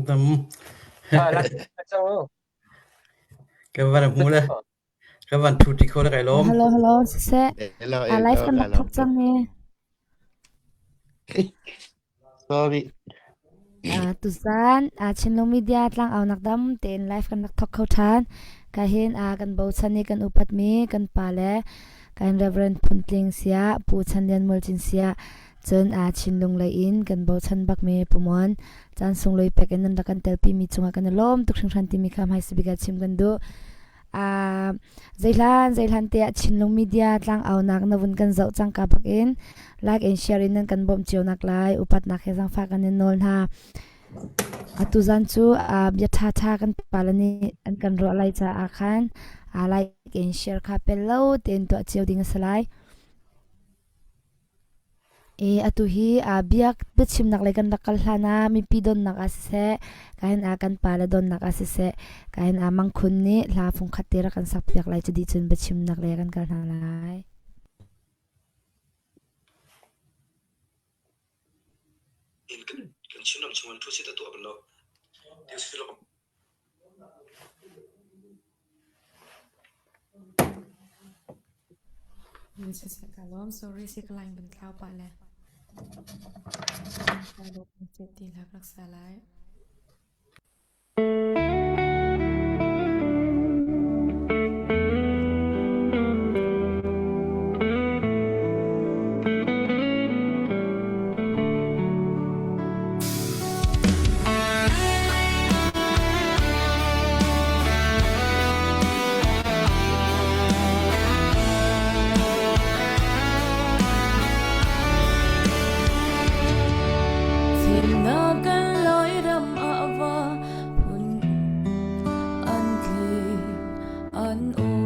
Tam. Ha la cang. Ka van hmu le ka van thu ti kho le kai lawm. Hello, hello, siseh. Hello, A live hello, kan rak hello. thok cang e. Sorry. Tuzan Chinlung Media tlangaunak dam tein live kan rak thok kho ṭhan. Ka hin kan bochan i kan upatmi kan pa le kan Reverend Phun Tling sia Pu Chan Lian Mual Cin sia cun Chinlung lei in kan bochan bakmi Pu Muan caan sunglawi pek in nan rak kan telpi mi cungah kan i lawm tuk hringhran timi kha hmaisa bik ah chim kan duh. Zeihlan zeihlan te ah Chinlung Media tlangaunak na vun kan zoh cangka bakin like and share in nan kan bawmh cio nak lai upatnak he zangfah kan in nawl hna. Atu zan cu bia ṭhaṭha kan pale nih an kan ruah lai caah khan like and share kha pel lo tein tuah cio ding a si lai. Atu hi biak biachimnak lei kan rak kal hlan ah mipi donnak ah siseh, kahin ah kan pale donnak ah siseh, kahin ah Mangkhun nih hla fungkhat te rak kan sakpiak lai. Cuti cun biachimnak lei kan kal hna lai. In kan Chinram chung an thu sit a tuah bal lo. Siseh ka lawm. Sorry si ka line ban thlau pah le. Ti hlak rak sa lai. Thimnak kan Lairam ah va phun an tli an aw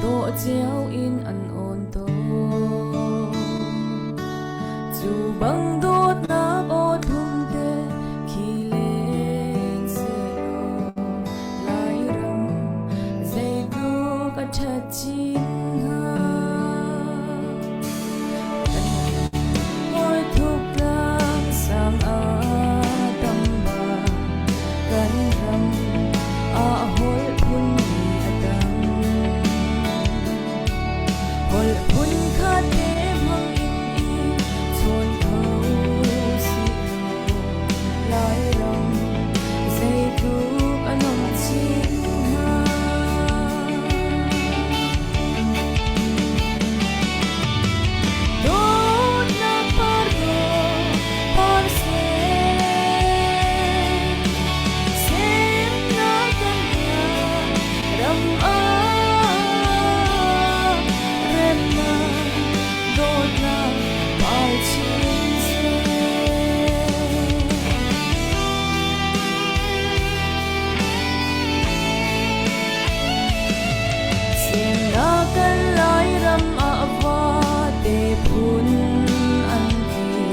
dawh cio in an awn tawn. Cu bang dawtnak aw thlum te khi leng sehlaw Lairam zeitluk a ṭhat chin hnga. Hawi thuk tlang sang ah tam ba kan ram ah holh phun mi a tam. Holh phun khat te hmang in i chawn kho sihlaw Lairam zeitluk a nuamh chin hnga. Dawtnak par dawh par seh, semnak kan ram ah remnak dawtnak par chin seh. Semnak kan Lairam ah vate phun an tli,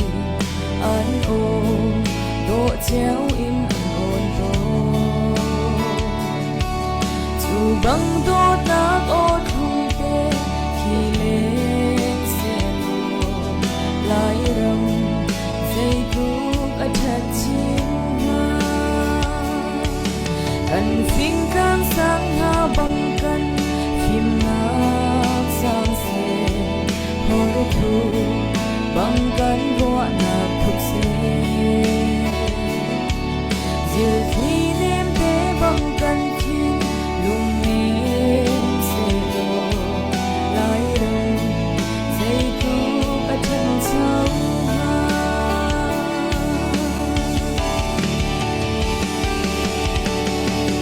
an aw dawh cio in an awn tawn. Cu bang dawtnak aw thlum te khi leng sehlaw Lairam zeitluk a ṭhat chin hnga. Kan fingtlang sang hna bang kan fimnak sang seh, hawrthu bang kan ruahnak thuk seh. Zilthli nemte bang kan thin lungnem sehlaw Lairam zeitluk a ṭhancho hnga.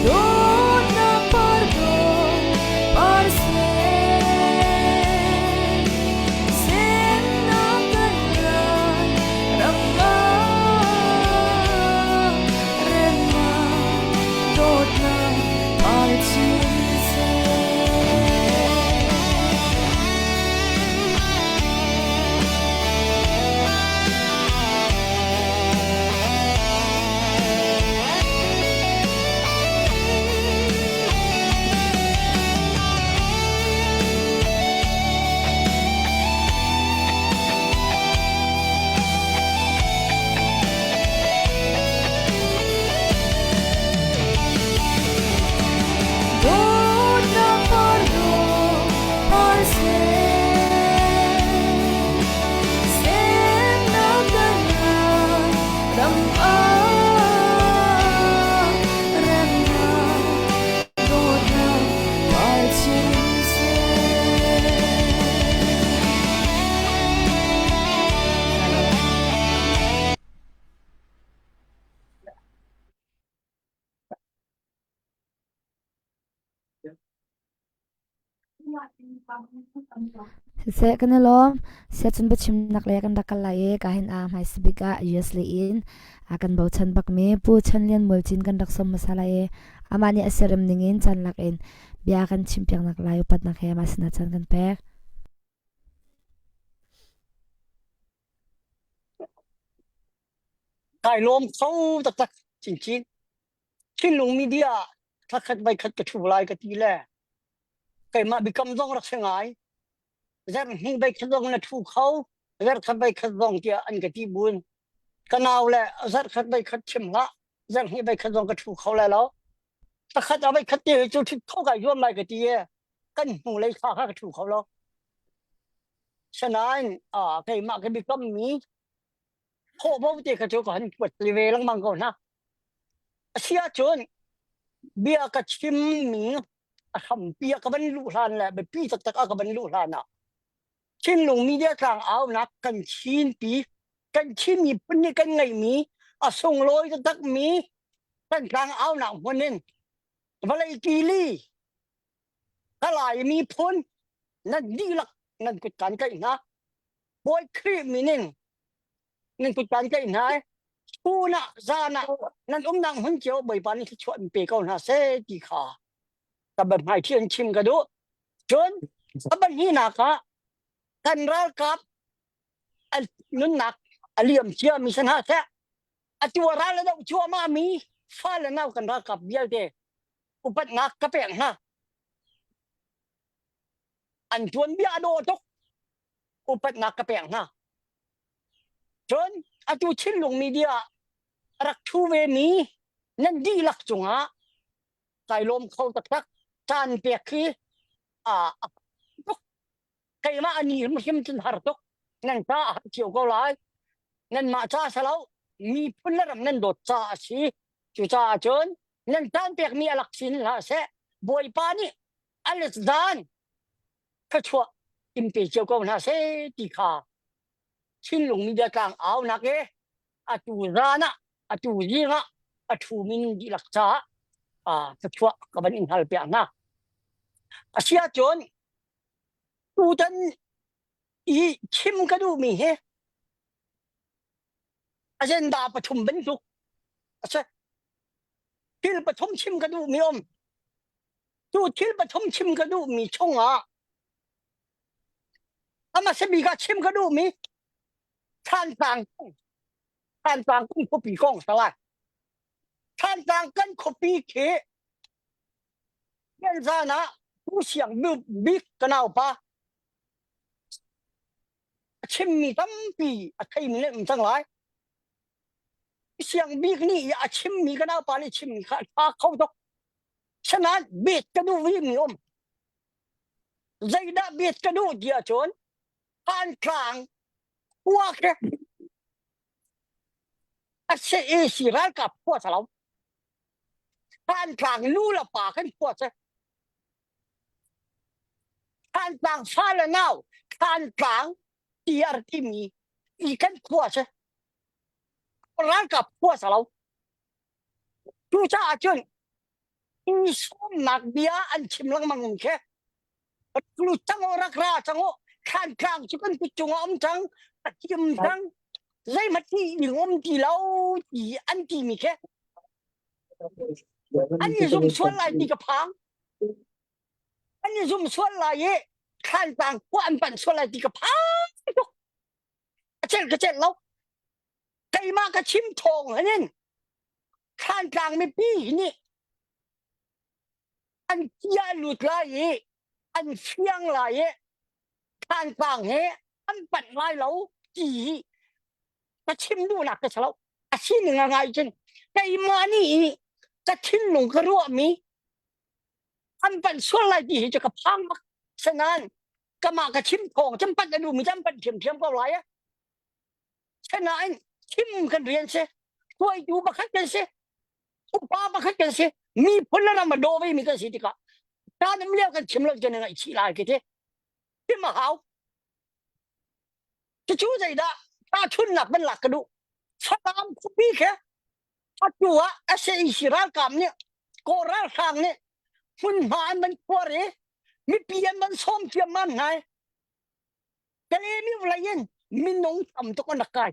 Dawtnak par dawh par seh, semnak kan Siseh kan i lawm. Siacun biachimnak le kan rak kal lai i ka hin a hmaisa bik ah US lei in a kan bochan bakmi Pu Chan Lian Mual Cin kan rak sawm hmasa lai i amah nih a siarem ning in caan lak in bia kan chimpiaknak lai upatnak he amah sinah caan kan pek. Kai lawm kho taktak chinchin. Chinlung media thakhat vai khat ka thu lai ka ti le keimah bikam zong rak si ngai. Zer hnih vai khat zong na thu kho, zer khat vai khat zong tiah an ka ti buin. Ka nau le zer khat vai khat chim hlah, zer hnih vai khat zong ka thu kho lai lo. Takhat a vai khat te cu thit kho kai zuam lai ka ti e. Kan hnu lei thla kha ka thu kho lo. Sanain a keimah ka bikam mi khawh bo te kha cu ka han kuat ve lengmang ko hna. A si ahcun bia ka chimmi a hrampi a ka van luh hlan le biapi taktak a ka van luh hlan ah Chinlung media tlang aunak kan Chinpi kan Chin miphun nih kan ngeihmi a sunglawi taktakmi kan tlang aunak hmun in vawlei kili ka Lai miphun nan dihlak nan kut kan tlaih hna. Bawi Khrih min in nan kut kan tlaih hna i chun ah zan ah nan umnak hmun cio Bawipa nih thluachuah in pe ko hna seh ti kha ka biahmaiṭhi in chim ka duh. Cun a pahnihnak ah kan ralkap a nunnak a liam ciami si hna seh atu a ral a doh cuahmah mi fa le nau kan ralkap vialte upatnak ka pek hna. An tuanbia a dawh tuk upatnak ka pek hna. Cun atu Chinlung media ah a rak ṭhu vemi nan dihlak cungah kai lawm kho taktak. Caan pek khi a tuk. Keimah a ni hrimhrim cun har tuk. Nan ca a har cio ko lai. Nanmah ca si lo, miphun le ram nan dawt ca a si. Cucaah cun nan caan pekmi a lak sin hlah seh. Bawipa nih a let zan thluachuah in pe cio ko hna seh ti kha Chinlung media tlang aunak e atu zan ah atu zing ah a thu min dihlak caah thluachuah ka van in hal piak hna. Asia cun tutan i chim ka duhmi hi agenda pathum bantuk a si. Thil pathum chim ka duhmi um. Cu thil pathum chim ka duhmi chungah a hmasa bik ah chim ka duhmi Thantlang Thantlang kan khuapi kong sa lai. Thantlang kan khuapi khi zan ah Pu Siang Bik ka naupa a chimmi tampi a theimi nan um cang lai. Siang Bik nih a chimmi ka naupa nih chimmi kha a ṭha kho tuk. Sanain bet ka duh vimi um. Zeidah bet ka duh ti ahcun Thantlang khua khi a CAC ralkap khua sa lo. Thantlang nu le pa kan khua si. Thantlang fa le nau Thantlang TR timi i kan khua si. Ralkap khua sa lo. Cucaah cun i sawmnak bia an chim lengmang in khi lut cang u rak ra cang u Thantlang cu kan kut cungah um cang a him cang zeihmanh ti ding um ti lo ti an timi khi an i zum sual lai ti ka phang an i zum sual lai i Thantlang khua an panh sual lai ti ka phang tuk a celh ka celh lo keimah ka chim thawng hanin Thantlang mipi nih an tia lut lai i an fiang lai i Thantlang he an panh lai lo ti hi ka chim duhnak ka si lo a sining a ngai cun keimah nih i ka thinlung ka ruahmi an panh sual lai ti hi cu ka phang bak senain kamah ka chim thawng cun panh a duhmi cu an panh ṭhiamṭhiam ko lai Sinain chim kan rian si hruaitu pakhat kan si upa pakhat kan si miphun le ram a daw ve mi kan si tikah caan um lio kan chim lo kan ngaihchih lai khi ti chim a hau cucu zeidah tahchunnak van lak ka duh Falam khuapi khi atu ah SAC ralkap nih Kawl ralhrang nih hmunhma an van khuar i. Mipi an van sawm ciammam hna i Kalemi vawlei in minung tam tuk an rak kai.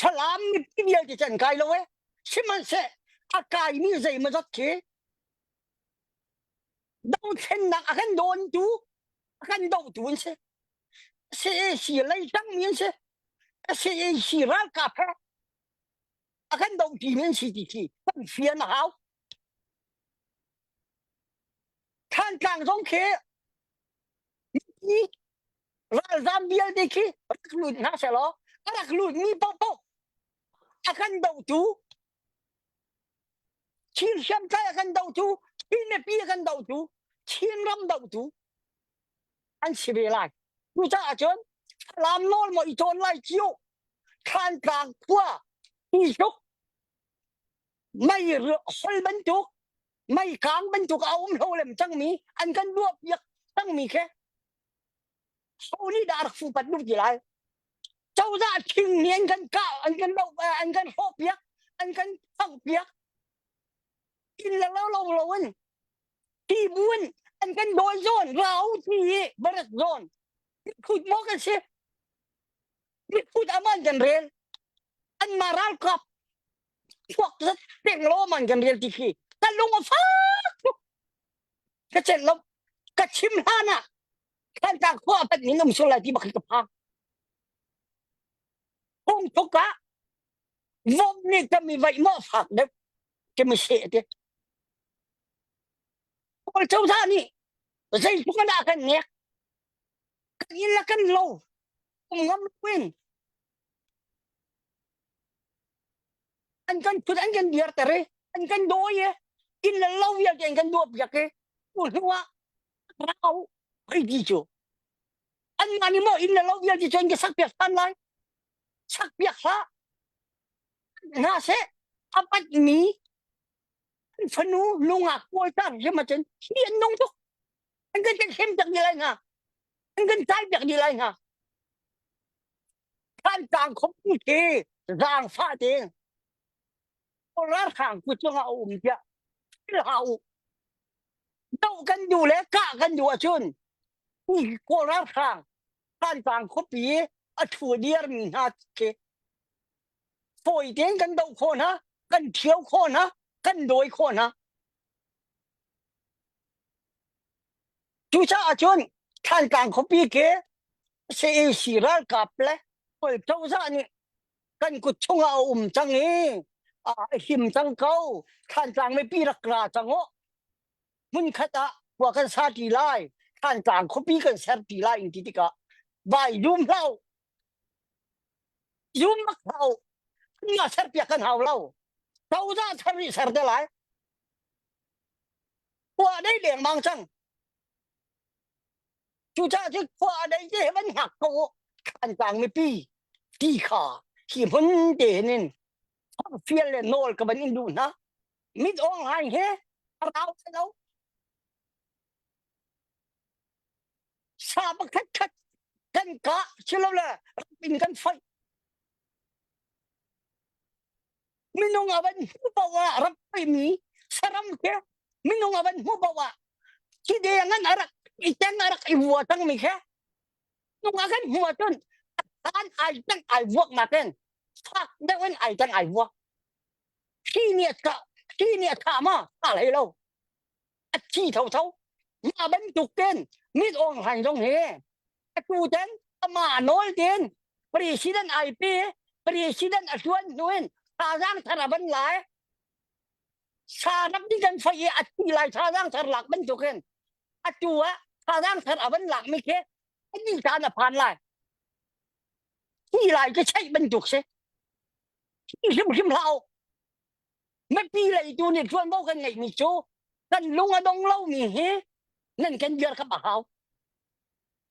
Falam mipi vialte cu an kai lo e. Sihmanhseh a kaimi zeimawzat khi dothlennak a kan dawntu, a kan dohtu an si. CAC lei tangmi an si. CAC ralkap he a kan dohtimi an si ti khi kan fian a hau. Thantlang zong khi mipi ralzam vialte khi rak lut hna sehlaw a rak lutmi paohpaoh a kan dohtu Chin hriamtlai a kan dohtu Chin mipi a kan dohtu Chin ram dohtu an si ve lai. Cucaah cun Falam nawl maw i cawn lai cio Thantlang khua ti tluk mei hol bantuk mei kaang bantuk a um hlo lem cangmi an kan duah piak cangmi khi ho nih dah rak fupat duh ti lai cozah thing nih an kan kah an kan doh an kan hrawh piak an kan phangh piak inn le lo lo lo in ti buin an kan dawi zawn rau ti i barak zawn khut maw kan si miphun aman kan rel an ma ralkap chuak zat peng lo man kan rel ti khi ka lung a fak tuk ka chet lo ka chim hlan ah Thantlang khua pat ning um sul lai ti bak ka phang hung tuk ah vom nih ka mi vaih maw fak deuh ke mi se te Kawl cozah nih zeitluk an ah kan nek kan inn le kan lo um ngam in an kan thut an kan dirter i an kan dawi i inn le lo vialte an kan duah piak i tu hnu ah rau hei ti cu an mah nih maw inn le lo vialte cu an ka sak piak than lai sak piak hlah hna seh a pat mi an fanu lungak pawl tar hrim ahcun hi an nung tuk an kan kan hrem tak dih lai hna an kan tai piak dih lai hna Thantlang khuapi khi zaangfah tein ralhrang kut cungah a um tiah thil hlah u. Doh kan duh le kah kan duh ahcun hi Kawl ralhrang Thantlang khuapi i a ṭhu dirmi hna khi fawi tein kan doh khawh hna, kan ṭhio khawh hna, kan dawi khawh hna. Cucaah cun Thantlang khuapi khi CAC ralkap le Kawl cozah nih kan kut chungah a um cang i a him cang ko. Thantlang mipi rak ra cang u. Hmunkhat ah khua kan sa ṭi lai. Thantlang khuapi kan ser ṭi lai in ti tikah vai zum hlah u. Zum bak hlah u. Nga serpiak kan hau lo. Cozah thar nih ser te lai. Khua a dei lengmang cang. Cucaah cu khua a dei te he van hngak ko u. Thantlang mipi ti kha hi hmun te hin in fial le nawl ka van in duh hna. Mit awng hai he a rau lo. Sa pakhat khat kan kah silole ram in kan foih. Minung a van hmu paoh ah rak mi saram khi minung a van hmu paoh ah khi deng an a rak i teng a rak i vua cangmi khi nung a kan hmu ahcun an ai teng ai vuak nakin fak deuh in ai teng ai vuak khi nih a thah khi nih a thah ma thah hlei lo a thi thotho mah bantuk ten mit awng hlaing zong hi atu ten amah nawl tin president ai pe president a tuan hnu in thazaang thar a van lai sa rak di kan fai i a thi lai thazaang thar lak bantuk in atu ah thazaang thar a van lak mi khi ani caan a phan lai thi lai ke cheih bantuk si thi hrimhrim hlah u mipi leitu nih ṭuanvo kan ngeihmi cu kan lung a dong lomi hi nan kan dirkamh a hau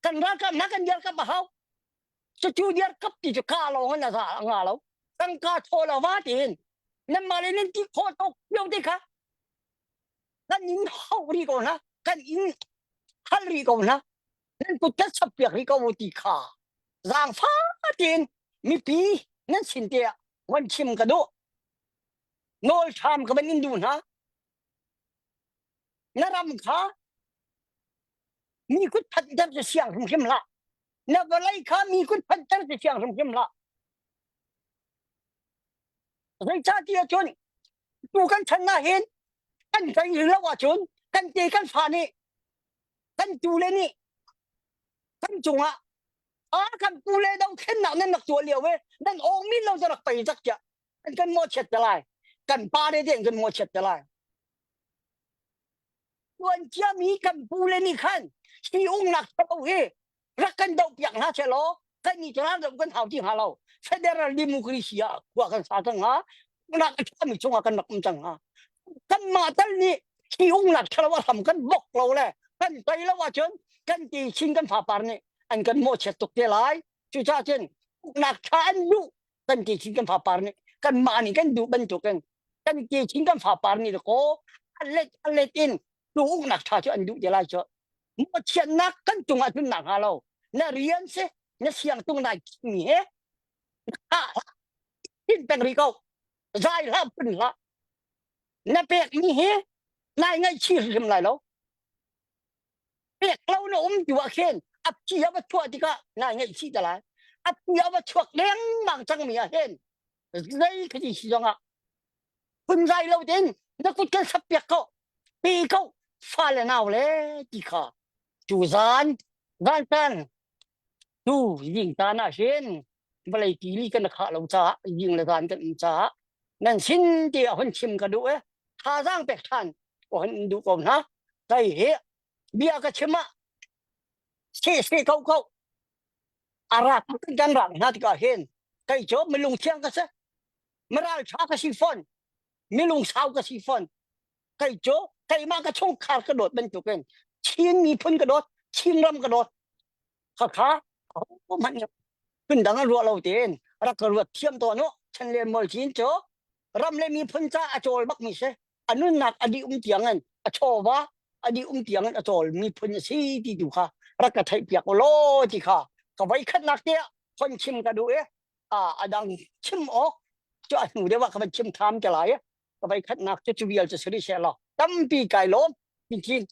kan ralkap hna kan dirkamh a hau cucu dirkamh ti cu ka lawng in a za a nga lo tangka thaw lo va tiin nanmah le nan ti khawh tuk lio te kha kan in hauh rih ko hna kan in hal rih ko hna nan kut kan sap piak rih ko ti kha zaangfah tiin mipi nan sin te ah van chim ka duh nawl ṭham ka van in duh hna. Na ram kha. Mi kut phanter cu siang hrimhrim hlah. Na vawlei kha mi kut phanter cu siang hrimhrim hlah. Zeicahtiah cun tu kan chan ah hin kan kan lo ahcun kan te kan fa nih kan tu le nih kan cungah a kan pu le dothlennak nan rak tuah lio e nan awng min lo rak pei zak tiah kan kan mawhchiat te lai kan pa le deng kan mawhchiat te lai tuan ciami kan pu le nih khan si ungnak thalo hi rak kan doh piak hna seh law kan ni ral doh kan hau ti hnga lo federal democracy ah khua kan sa cang hnga nak a ṭhami chungah kan rak um cang hnga kanmah tal nih hi ungnak ṭhalo a hram kan bok lo le kan tei lo ahcun kan ti chin kan fapar nih an kan mawhchiat tuk te lai cucaah cun uknak ṭha an duh kan ti chin kan fapar nih kanmah nih kan duh bantukin kan ti chin kan fapar nih kaw a let a let in tu uknak ṭha cu an duh te lai cu mawhchiatnak kan cungah cun nak hnga lo na rian si na siangtung nai mi he hin peng rih ko zai hlah phun hlah na pek mi hi nai ngaihchih hrim lai lo pek lo na um tu ah khin a phi a va chuah tikah nai ngaihchih te lai a phi a va chuak lengmang cang mi ah hin zei khi si zong ah phun zai lo tein na kut kan sap piak ko pe ko fa le nau le ti kha tu zan zan tan tu zing tan ah hin vawlei tili kan khah lo caah zing le zan kan um caah nan sin ti a hun chim ka duh e thazaang pek than ko hun duh ko hna kai hi bia ka chim ah se se ko ko arak kan rak hna tikah hin kai cu milung thiang ka si maral tha ka si fawn milung sau ka si fawn kei cu keimah ka chungkhar ka dawt bantukin Chin miphun ka dawt Chin ram ka dawt khakha hmanh phun dang an ruah lo tein rak ka ruat thiam tawn u chan le mol chin cu ram le miphun ca a cawl bak mi si a nunnak a dih um tiang in a chawva a dih um tiang in a cawl miphun a si ti tu kha rak ka theih piak u law ti kha ka voi khatnak te ah hon chim ka duh i a dang chim awk cu a hnu deuh ah ka van chim tham te lai ka voi khatnak cu cu vial cu sari she law tampi kai lawm tin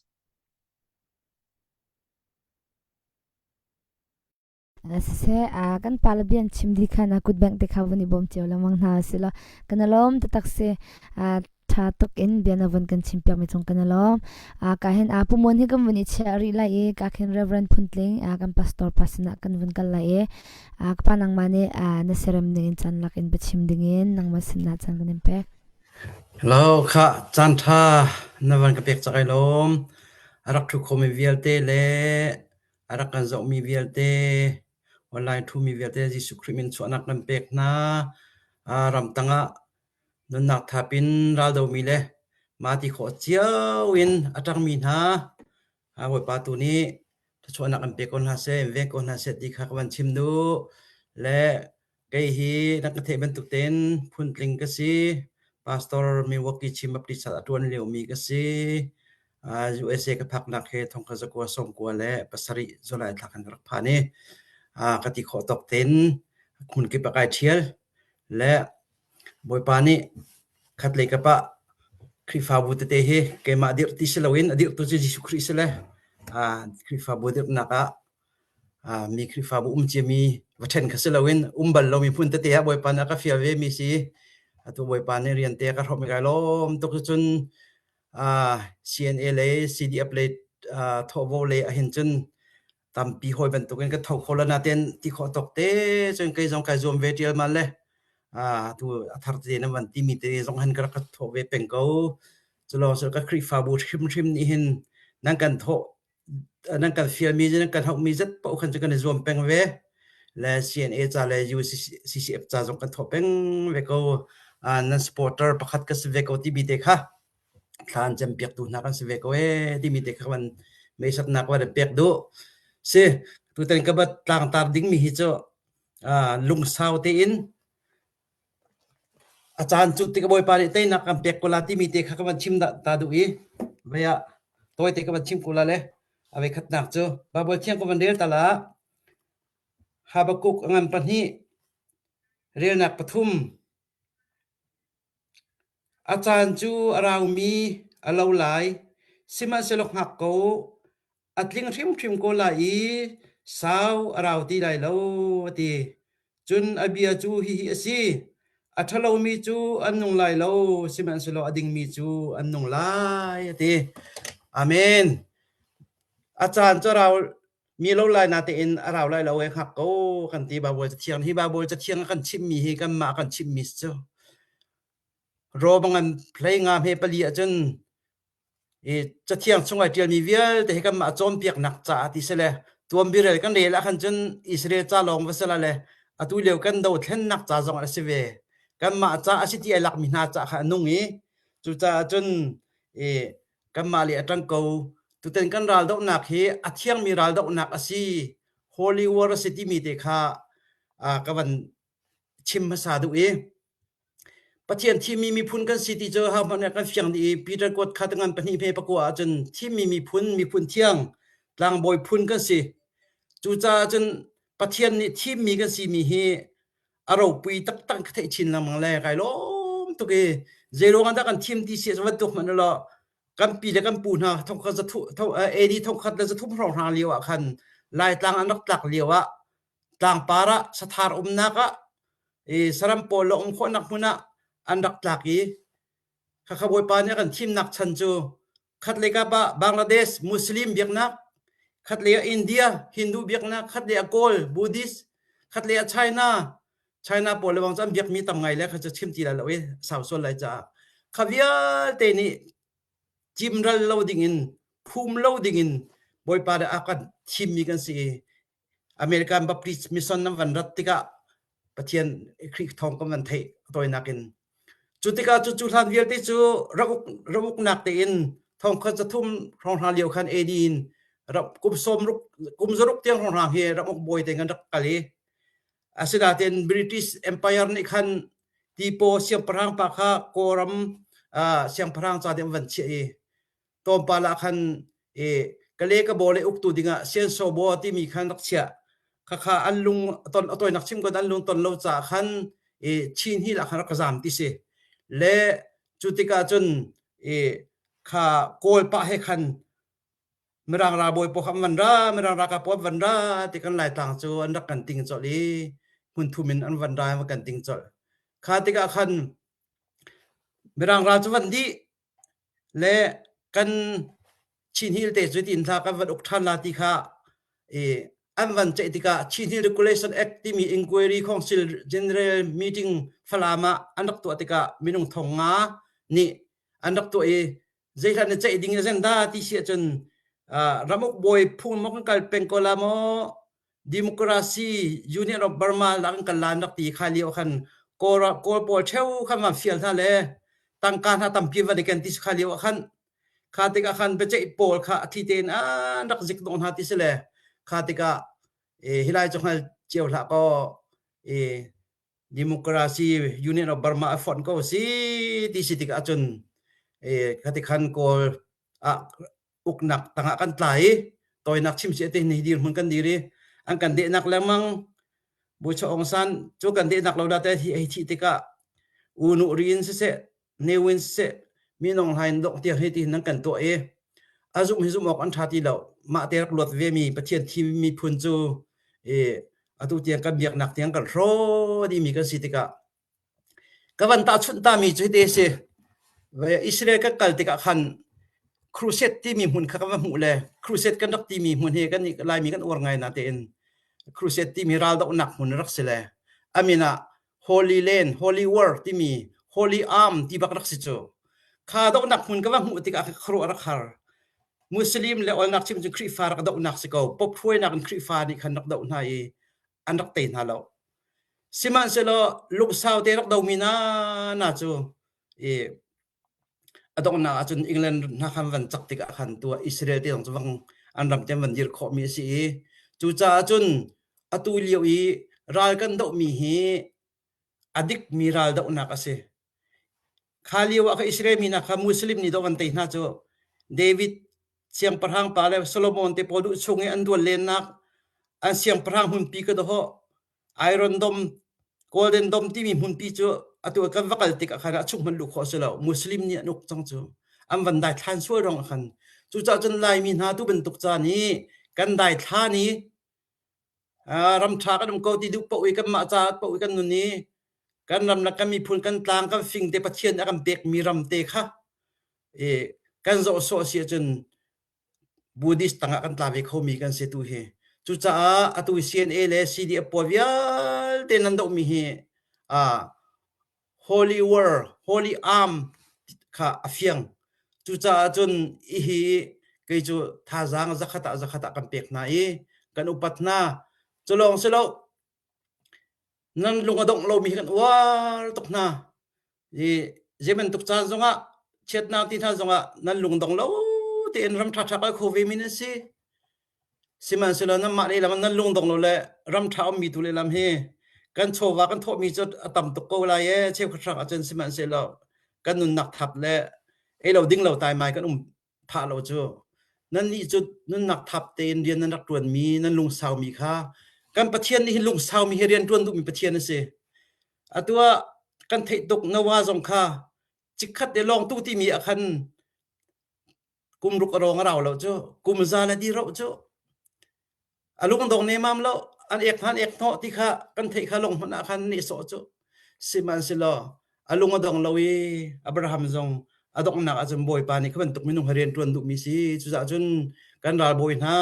Siseh, kan pa le bia an chim dih khan a kut bengh te kha vun i bawm cio lengmang hna si law kan i lawm taktak si. Ṭha tuk in bia na vun kan chim piakmi cung kan i lawm. Ka hin Pu Mon hi kan vun i chiah rih lai i ka khin Reverend Phun Tling kan pastor pa sinah kan vun kal lai i ka pa nangmah nih na siarem ning in caan lak in biachim dingin nangmah sinah caan kan in pek. Hello, khah caan ṭha na van ka pek cak ai lawm. A rak ṭhu khomi vialte le a rak kan zohmi vialte, online ṭhumi vialte Jesuh Khrih min chuahnak kan pek hna. Ramtang ah nunnak thap in raldomi le mah ti khawh cio in a ṭangmi hna Bawipa tu nih thluachuahnak an pe ko hna seh, in veng ko hna seh ti kha ka van chim duh. Le Kei hi na ka theih bantuk tein phuntling ka si. Pastor Milwaukee Chin Baptist ah a ṭuan liomi ka si. USA ka phaknak hi thongkhat zakua sawmkua le pasarih July thla khan ka rak phan i ka ti khawh tawk tein hmunkip ah kai ṭhial. Le Bawipa nih khatlei kap ah Khrihfabu tete hi keimah dirh ti si loin a dirhtu cu Jesuh Khrih si le Khrihfabu dirhnak ah Mi Khrihfabu um ciami va ṭhen kha si loin um bal lomi hmun tete ah Bawipa nih a ka fial vemi si. Atu Bawipa nih rian te a ka hrawmh i kai lawm tuk. Cucun CNA lei CDF lei thawhvo lei ahhin cun tampi hawi bantukin ka tho kho lo nain ti khawh tawk te cun kei zong kai zuam ve ṭialmal le atu a thar tete na van timi te zong hin ka rak ka thawh ve peng ko. Culawng cu ka Khrihfabu hrimhrim nih hin nan kan thawh nan kan fialmi nan kan hauhmi zat paoh khan cu kan i zuam peng ve. Le CNA ca le UCCF ca zong kan thawh peng ve ko. Nan supporter pakhat ka si ve ko timi te kha thla an cem piaktu hna kan si ve ko ee timi te kha van meisatnak van pek duh. Si tutan ka bat tlangtar dingmi hi cu lungsau tein A caan cu tik Bawipa nih teinak kan pek ko la timi te kha ka van chim ta duh i vei ah tawite ka van chim ko la le a voikhatnak cu Baibal thiang ka van rel ta la Habakkuk a ngan pahnih relnak pathum a caan cu a raumi a lo lai sihmanhsehlaw hngak ko. A tling hrimhrim ko lai i sau a rau ti lai lo, a ti. Cun a bia cu hihi a si: A ṭhalomi cu an nung lai lo, sihmanhsehlaw a dingmi cu an nung lai, a ti. Amen. A caan cu a rau mi lo lai natein a rau lai lo e hngak ko kan ti Baibal Cathiang hi Baibal Cathiang a kan chimhmi hi kanmah a kan chimhmi si cu. Rom ngan hlei nga hme pali ahcun i Cathiang chung ai ṭialmi vialte hi kanmah cawnpiaknak caah ti si le tuanbia kan rel ahkhan cun Israel ca lawng va si la le atu lio kan dothlennak ca zong a si ve. Kanmah ca a si ti ai lakmi hna ca kha a nung i cucaah cun i kanmah le a ṭang ko. Tutan kan raldohnak hi a thiangmi raldohnak a si. Holy War a si timi te kha ka van chim hmasa duh i Pathian thimmi miphun kan si ti cu ahohmanh nih kan fiang dih i Peter kuat kha ngan pahnih hme pakua ahcun thimmi miphun, miphun thiang, tlangbawi phun kan si. Cucaah cun Pathian nih thimmi kan simi hi a ropui taktak ka theih chin lengmang le kai lawm tuk i zeiruang ah dah kan thim ti si cu bantuk hmanh ulaw kan pi le kan pu hna thongkhat zathu AD thongkhat le zathum hrawng hna lio ah khan Laitlang an rak tlak lio ah tlangpar ah sathar umnak ah i saram pawl le um khawhnak hmun ah an rak tlak i khakha Bawipa nih a kan thimnak chan cu khatlei kap ah Bangladesh Muslim biaknak khatlei ah India Hindu biaknak khatlei ah Kawl Buddhist khatlei ah China China pawl le bang cu an biakmi tam ngai le kha cu chim ti lai lo i sau sual lai caah kha vialte nih cimral lo dingin phum lo dingin Bawipa nih a kan thimmi kan si i American Baptist Mission nan van rat tikah Pathian Khrih thawng kan van theih tawinak in. Cu tikah cu cu hlan vialte cu rak uk rak uknak tein thongkhat zathum hrawnghrang lio khan AD in ram kum sawm ruk kum zaruk tiang hrawnghrang hi ram uk bawi te kan rak kal i asinain British Empire nih khan Tipo siangpahrang pa kha Kawlram uh, siangpahrang ca ding van chiah i tlawmpal ah khan i kale ka baw le uktu dingah sianso baw timi khan rak chiah. Khakha an lung ton a tawinak chim ko an lung ton lo caah khan i Chin Hill ah khan rak ka zam ti si. Le cu tikah cun i kha Kawl pah he khan Mirang ralbawi pawl kha an van ra, Mirang ralkap pawl an van ra ti kan Laitlang cu an rak kan ting colh i hmun thum in an van ra an kan ting colh. Kha tikah khan Mirang ral cu van dih Le kan Chin Hill te cu tin thla kan van uk ṭhan la ti kha i an van ceih tikah Chin Hill Regulation Act timi Inquiry Council General Meeting Falam ah an rak tuah tikah minung thong nga nih an rak tuah i zeihlan na ceih ding agenda ti si ahcun ramuk bawi phung maw kan kal peng ko la maw Democracy Union of Burma la kan kal la an rak ti kha lio khan Kawl Kawl pawl ṭheu khan van fial hna le tangka hna tampi van i ken ti kha lio ah khan kha tikah khan biaceih pawl kha a thli tein an rak zik dawh hna ti si le kha tikah hi lai cu hngal cio hlah kaw Democracy Union of Burma a fonh ko si ti si tikah cun kha ti khan Kawl ah uknak tangah kan tla i tawinak chim si te ni dirhmun kan dir i an kan dehnak lengmang Bucha Aung San cu kan dehnak lo da te hi ei thih tikah U Nu Rin siseh Ne Win siseh Minong Hlain dok tiang hi ti nan kan tuah i a zum hi zum awk an tha ti lo mah te rak luat ve mi Pathian thim miphun cu i atu tiang kan biaknak tiang kan hraw dih mi kan si tikah Ka van tahchunh tami cu hiti a si. Israel kan kal tikah khan crusade timi hmun kha kan va hmuh le crusade kan rak timi hmun hi kan Laimi kan uar ngai natein crusade timi raldohnak hmun rak si le a min ah Holy Land, Holy War timi Holy Arm ti bak rak si cu. Kha dohnak hmun ka va hmuh tikah khuaruah rak har. Muslim le olnak chim cu Khrihfa rak dohnak si ko. Pope hruainak in Khrihfa nih khan rak doh hna i an rak tei hna lo. Sihmanhsehlaw lungsau te rak domi na na cu i a donghnak ahcun England hna khan van cak tikah khan tu ah Israel te zong cu vang an ram te van dir khawhmi a si i cucaah cun atu lio i ral kan dohmi hi a dikmi ral dohnak a si. Kha lio ah kha Israel mi hna kha Muslim nih dawh an tei hna cu David siangpahrang pa le Solomon te pawl duh chung i an dual lennak an siangpahrang hmunpi ka dawh Iron Dome Golden Dome timi hmunpi cu atu kan va kal tikah khan a chung hmanh luh khawh a si lo Muslim nih an uk cang cu. An van daithlan sual ruangah khan. Cucaah cun Laimi hna tu bantuk caan i kan daithlan i ram ṭha kan um ko ti duh paoh i kanmah caah paoh i kan nun i kan ram le kan miphun kan tlang kan fing te Pathian a kan pekmi ram te kha i kan zoh sawh si ahcun Buddhist tangah kan tla ve khomi kan si tu hi. Cucaah atu CNA le CDF pawl vialte nan dohmi hi ah Holy War, Holy Arm kha a fiang. Cucaah cun hihi kei cu thazaang zakhat ah zakhat ah kan pek hna i kan upat hna. Cu lawng si lo, nan lung a dongh lomi hi kan uar tuk hna. I zei bantuk caan zongah chiatnak ti hna zongah nan lungdong lo tein ram ṭhaṭha kal kho ve mi nan si. Sihmanhsehlaw nanmah lehlam ah nan lungdong lo le ram ṭha ummi tu lehlam hi kan chawva kan thawhmi cu a tam tuk ko lai ee cheukhat hrang ahcun sihmanhsehlaw kan nunnak thap le ei lo ding lo taimai kan um phah lo cu. Nannih cu nunnak thap tein rian nan rak ṭuanmi nan lungsaumi kha kan Pathian nih hin lungsaumi hi rian ṭuan duhmi Pathian a si. Atu ah kan theih tuk Noah zong kha chikkhat te lawng tu timi ah khan kum ruk a rawng a rau lo cu kum za le di roh cu a lungdong nemam lo an ek hna an ek hnawh ti kha kan theih kha lung hmanh ah khan nehsawh cu sihmanhsehlaw a lung a dong lo i Abraham zong a donghnak ahcun Bawipa nih kha bantuk minung he rian ṭuan duhmi si cucaah cun kan ralbawi hna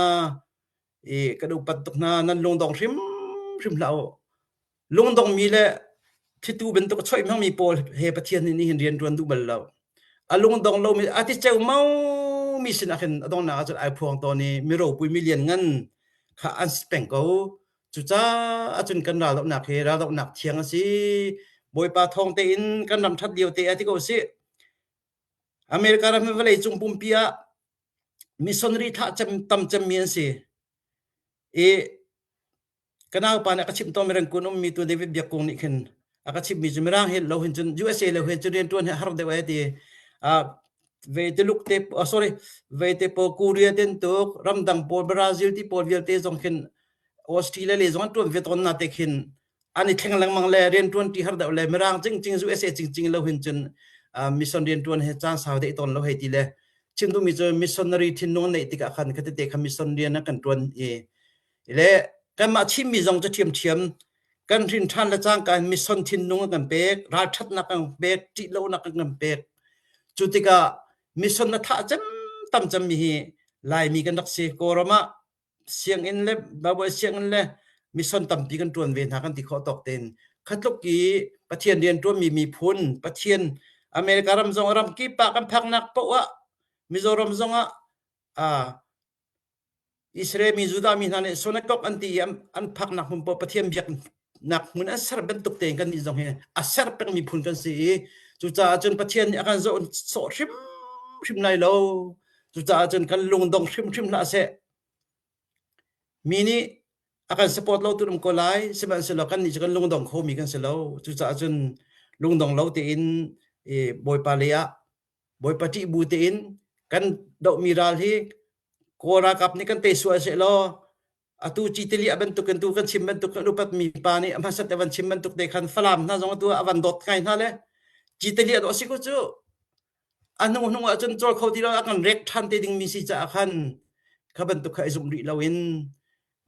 i kan upat tuk hna nan lungdong hrimhrim hlah u Lungdongmi le thlitu bantuk a choih hmangmi pawl he Pathian nih nihin rian ṭuan duh bal lo. A lungdong lomi a ti ceomaomi sinah khin a donghnak ahcun ai phuang tawn i mi ropui mi lianngan kha an si peng ko. Cucaah cun kan raldohnak hi raldohnak thiang a si. Bawipa thawng tein kan ram ṭhat lio te ah ti ko sih. America ram hi vawleicung pumpi ah missionary thlah cem tam cemmi an si. I Ka naupa nih a ka chimh tawn Mirangkun ummi tu David Biak Kung nih khin a ka chimhmi cu Mirang hi lo hin cun USA lo hin cun rianṭuan hi a har deuh ai ti. Uh, ve Tuluk te oh, sorry ve te pawl Korea ten tuk ramdang pawl Brazil ti pawl vialte zong khin Australia le zong an ṭuan ve tawn na te khin an i thleng lengmang le rianṭuan ti har deuh le Mirang cingcing USA cingcing lo hin cun uh, mission rianṭuan he caan sau deh tawn lo hei ti le chim duhmi cu missionary thinlung neih tikah khan khatete kha mission rian an kan ṭuan i Le kanmah Chinmi zong cu ṭhiamṭhiam kan hrin ṭhan le cangka in mission thinlung an kan pek, ralṭhatnak an kan pek, ṭihlonak an kan pek. Cu tikah mission na thah cem tam cemmi hi Laimi kan rak si. Kawlram ah sianginn le Bible sianginn le mission tampi kan ṭuan ve hna kan ti khawh tawk tein. Kha tluk i Pathian rian ṭuanmi miphun, Pathian America ram zong ram kip ah kan phaknak paoh ah Mizoram zong ah ah Israel mi Judah mi hna nih synagogue an ti i an phaknak hmun paoh Pathian biaknak hmun an ser bantuk tein kannih zong hi a ser pengmi phun kan si i cucaah cun Pathian nih a kan zoh sawh hrimhrim lai lo. Cucaah cun kan lungdong hrimhrim hlah seh. Mi nih a kan support lo tu um ko lai, sihmanhsehlaw kannih cu kan lungdong khomi kan si lo. Cucaah cun lungdong lo tein Bawipa lei ah Bawipa ṭih bu tein kan dohmi ral hi Kawl ralkap nih kan tei sual sehlaw atu Citili a bantuk in tu kan chim bantuk kan upatmi pa nih a hmasat a van chim bantuk te khan Falam hna zong atu a van dawt ngai hna le Citili a dawh si ko cu a hnung hnung ahcun cawl kho ti lo a kan rek ṭhan te dingmi si caah khan kha bantuk kha i zumh rih loin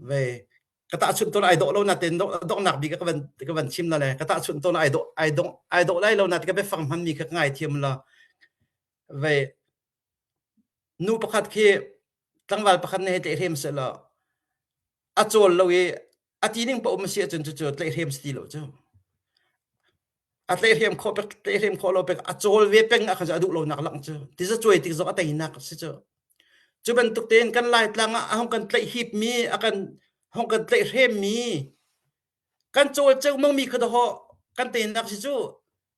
ve ka tahchunh tawn ai dawh lo natein donghnak bik ka van ka van chim na le ka tahchunh tawn ai dawh ai dawh ai dawh lai lo na ka biafang hmanmi kha ka ngai thiam la ve nu pakhat khi tlangval pakhat nih hei tlaihhrem seh law a cawl lo i a ti ning pa um si ahcun cucu tlaihhrem si ti lo cu a tlaihhrem khawh pek tlaihhrem khawh lo pek a cawl ve peng ah khan a duh lonak lang cu tiza cuai tik zong a teinak si cu cu bantuk tein kan laitlang ah a hong kan tlaih hip mi a kan hong kan tlaihhrem mi kan cawl ceumang mi kha dawh kan teinak si cu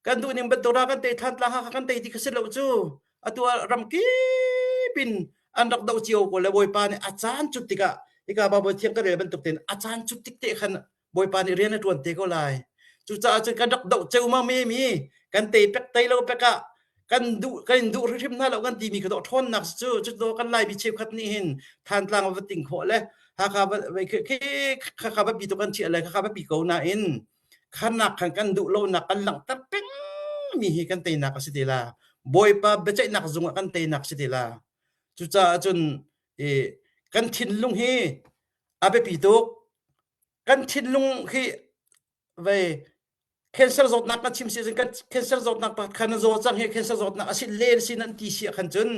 kan duh ning bantuk ra kan tei than tlang ha kan tei ti kha si lo cu atu ah ram kip in an rak do cio ko le bawipa nih a caan cut tikah hika Bible thiang ka rel bantuk tein a caan cut tik te khan Bawipa nih rian a ṭuan te ko lai. Cucaah cun kan rak doh ceumang mi mi kan tei pek tei lo pek ah kan duh kan in duh hrimhrim hna lo kan timi kha dawh ṭhawnnak cu cu kan Laimi cheukhat nih hin Thantlang va ting khawh le Hakha va Hakha va pi tu kan chiah le Hakha va pi ko nain khanak khan kan duh lonak kan langhter peng mi hi kan teinak a si te la. Bawipa biaceihnak zung ah kan teinak si ti la. Cucaah cun i kan thinlung hi a biapi tuk. Kan thinlung hi vei cancer zawtnak kan chim si cun kan cancer zawtnak pakhat kha na zaw cang hi cancer zawtnak a si len si nan ti si ah khan cun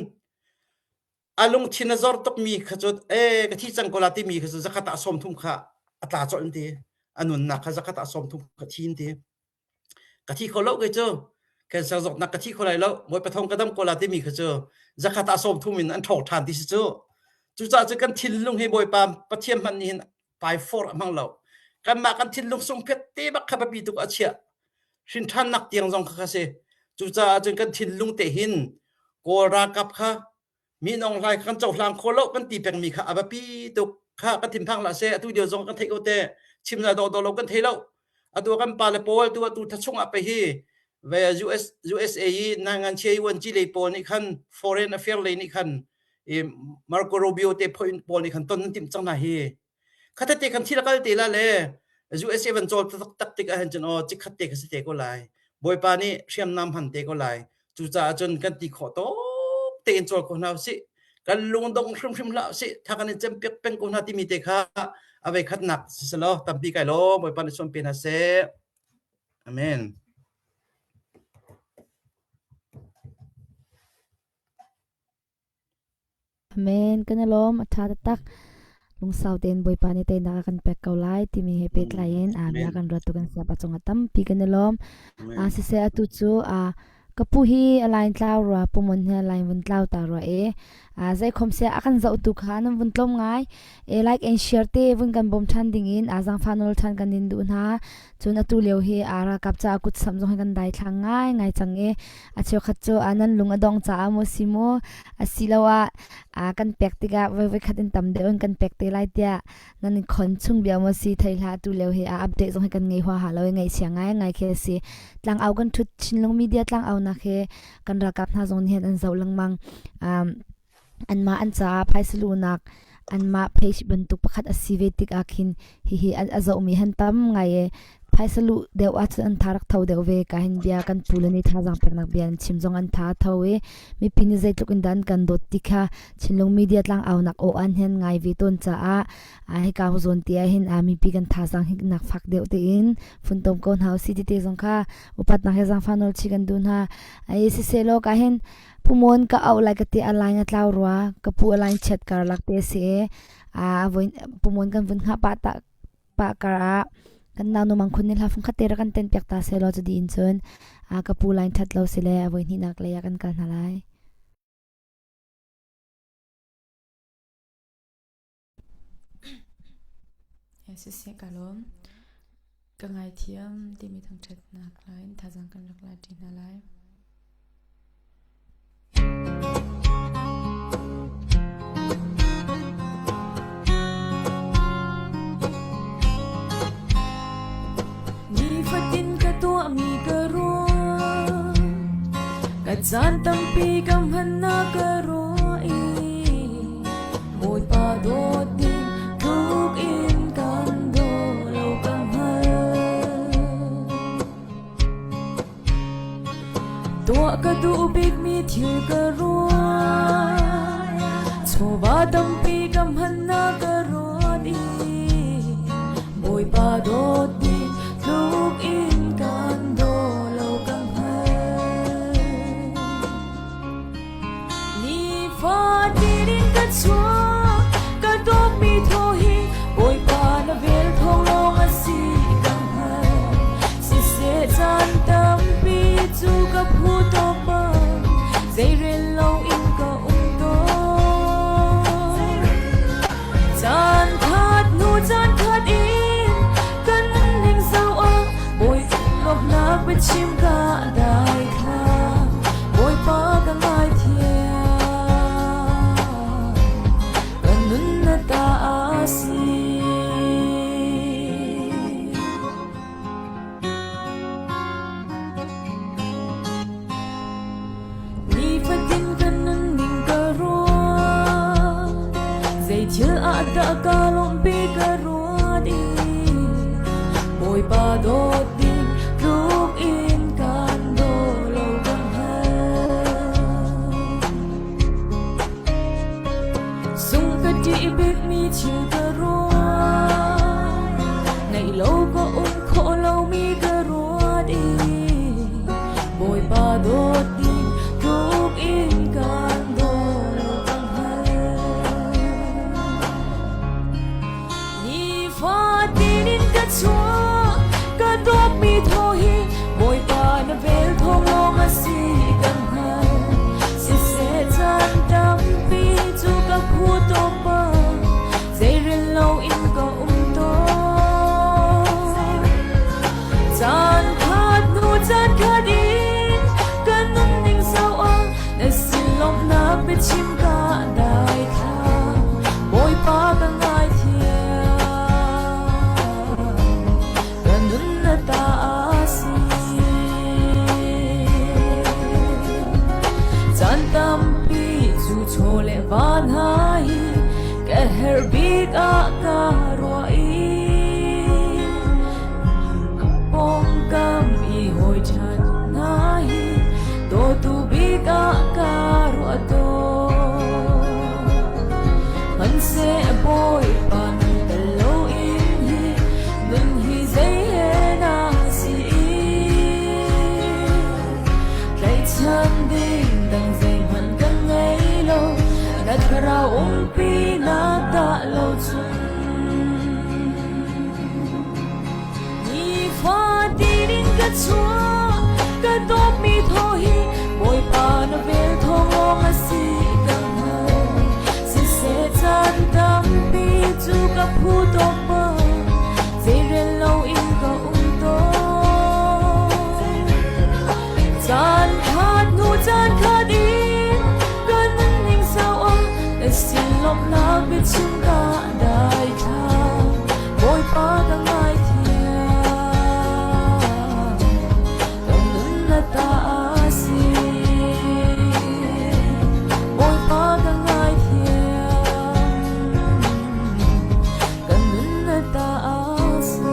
a lungthin a zor tukmi kha cu e ka thi cang ko la timi kha cu zakhat ah 30 kha a tla colh an ti. A nunnak kha zakhat ah 30 kha thi an ti. Ka thi kho lo kei cu cancer zawtnak ka thi kho lai lo Bawipa thawng ka dam ko la timi kha cu zakhat ah 30 in an ṭhawk ṭhan ti si cu. Cucaah cu kan thinlung hi Bawipa Pathian hmanh nih hin pai for a hmang lo. Kanmah kan thinlung sungphet te bak kha biapi tuk a chiah. Hrinṭhannak tiang zong kha kha si. Cucaah cun kan thinlung te hin Kawl ralkap kha Min Aung Hlaing kan cohlang kho lo kan ti pengmi kha a biapi tuk. Kha kan thinphang hlah seh. Atu lio zong kan theih ko te. Chim na dawh dawh lo kan thei lo. Atu kan pale pawl tu atu thachung ah pe hi ve US USA i nangan chia yuan chi lei pawl nih khan foreign affair lei nih khan i Marco Rubio te phoin pawl nih khan ton an timh cang hna hi. Khatate te khan thil a kal te la le USA van cawl taktak tik ahhin cun aw chikkhat te kha si te ko lai. Bawipa nih hriamnam hman te ko lai. Cucaah cun kan ti khawh tawk tein cawl ko hna usih. Kan lungdong hrimhrim hlah usih. Tha kan in cempiak peng ko hna timi te kha a vei khatnak si selaw tampi kai law Bawipa nih suam pe hna seh. Amen. Amen. Kan i lawm. A ṭha taktak. Lungsau tein Bawipa nih teinak a kan pek ko lai timi he pehtlai in bia kan ruat tu kan siapa cungah tampi kan i lawm. Siseh atu cu ka pu hi a line tlau rua pumon hi a line vun tlau ta rua e zeikhom seh a kan zoh tu kha nan vun tlawm ngai e like and share te vun kan bawm ṭhan ding in zaangfah nawl ṭhan kan in duh hna cun atu lio hi ralkap ca kut sam zong hi kan daithlang ngai ngai cang i a cheukhat cu nan lung a dong caah maw si maw asiloah kan pek tikah voi khat in tam deuh in kan pek te lai tiah nan khon chung bia maw si thei hlah atu lio hi a update zong hi kan ngei huaha lo i ngaihchia ngai ngai khi a si. Tlangau kan ṭhut Chinlung media tlangau nak hi kan ralkap hna zong nih hin an zoh lengmang. Anmah an caah phaisa luhnak anmah page bantuk pakhat a si ve tikah khin hihi a zohmi han tam ngai i phaisa luh deuh ahcun an tha rak tho deuh ve. Ka hin bia kan pu le nih thazaang peknak bia an chim zong an tha a tho i mipi nih zeitluk in dah an kan dawt ti kha Chinlung media tlangaunak aw an hen ngai ve tawn caah hika zawn te ah hin mipi kan thazaang hi nak fak deuh tein funtom ko hna usih ti te zong kha upatnak he zaangfah nawl chih kan duh hna. Ai siseh law ka hin Pumon ka auh lai ka ti a line a tlau rua ka pu a line chiat karlak te a si i a voi pumon kan vun hngah pah ta pah kar ah kan nau nu mang khun nih hla fung khat te rak kan ten piak ta seh law cu di in cun a ka pu line that lo si le a voi hnihnak lei ah kan kal hna lai. Siseh ka lawm. Ka ngaithiam timi thangṭhatnak hla in thazaang kan rak la ṭi hna lai. Nifatin ka tuahmi ka ruah, ka caan tampi ka hmannak ka ruah i Bawipa dawt ding tluk in kan daw lo ka hngal. Tuah ka duh bikmi thil ka ruah, chawva tampi ka hmannak ka ruat i Bawipa dawt ding tluk in kan daw lo ka hngal. Nifatin in ka chuak, ka dawtmi thaw hi Bawipa na vel thawng lawng a si ka hngal. Siseh caan tampi cu ka phu tawk bang, zeirel loin ka um tawn. Caan khat hnu caan khat in kan nunning zoh ah Bawipa lawmhnak biachim ka dai kha Bawipa ka ngaithiam ka nun na ta a si. Nifatin ka nunning ka ruat, zei thil ah dah ka lawmhpi ka ruat i Bawipa dawt ding tluk in kan daw lo ka hngal. thil ka ruat Ngeih lo ka um khawh lomi ka ruat i Bawipa dawt ding tluk in kan daw ka hngal. Nifatin in ka chuak, ka dawtmi thaw hi Bawipa na vel thawng lawng a si kan hngal. Siseh caan tampi cu ka phu tawk bang, zeirel loin ka um tawn. Caan khat hnu caan khat in ka nunning zoh ah na sin lawmhnak biachim ka dai thla. Bawipa ka ngaithiam, ka nun na ta a si. Caan tampi cu chaw le va hna hi ka herh bik ah ka ruah i ka pawngkam i hawi ṭhat hna hi dawtu bik ah ka ruah tawn. Hmanhseh Bawipa nun tel loin hi nun hi zei he na si i tlaihchan ding dang zeihmanh kan ngei lo na thlarau umpi nak dah lo cun. Nifatin in ka chuak, ka dawtmi thaw hi Bawipa na vel thawng lawng a si ka hngal. Siseh caan tampi cu ka phu tawk bang, zeirel loin ka um tawn. Caan khat hnu caan khat in ka nunning sau ah na sin lawmhnak biachim ka dai thla. Bawipa ka ngaithiam, ka nun na ta a si. Bawipa ka ngaithiam, ka nun na ta a si.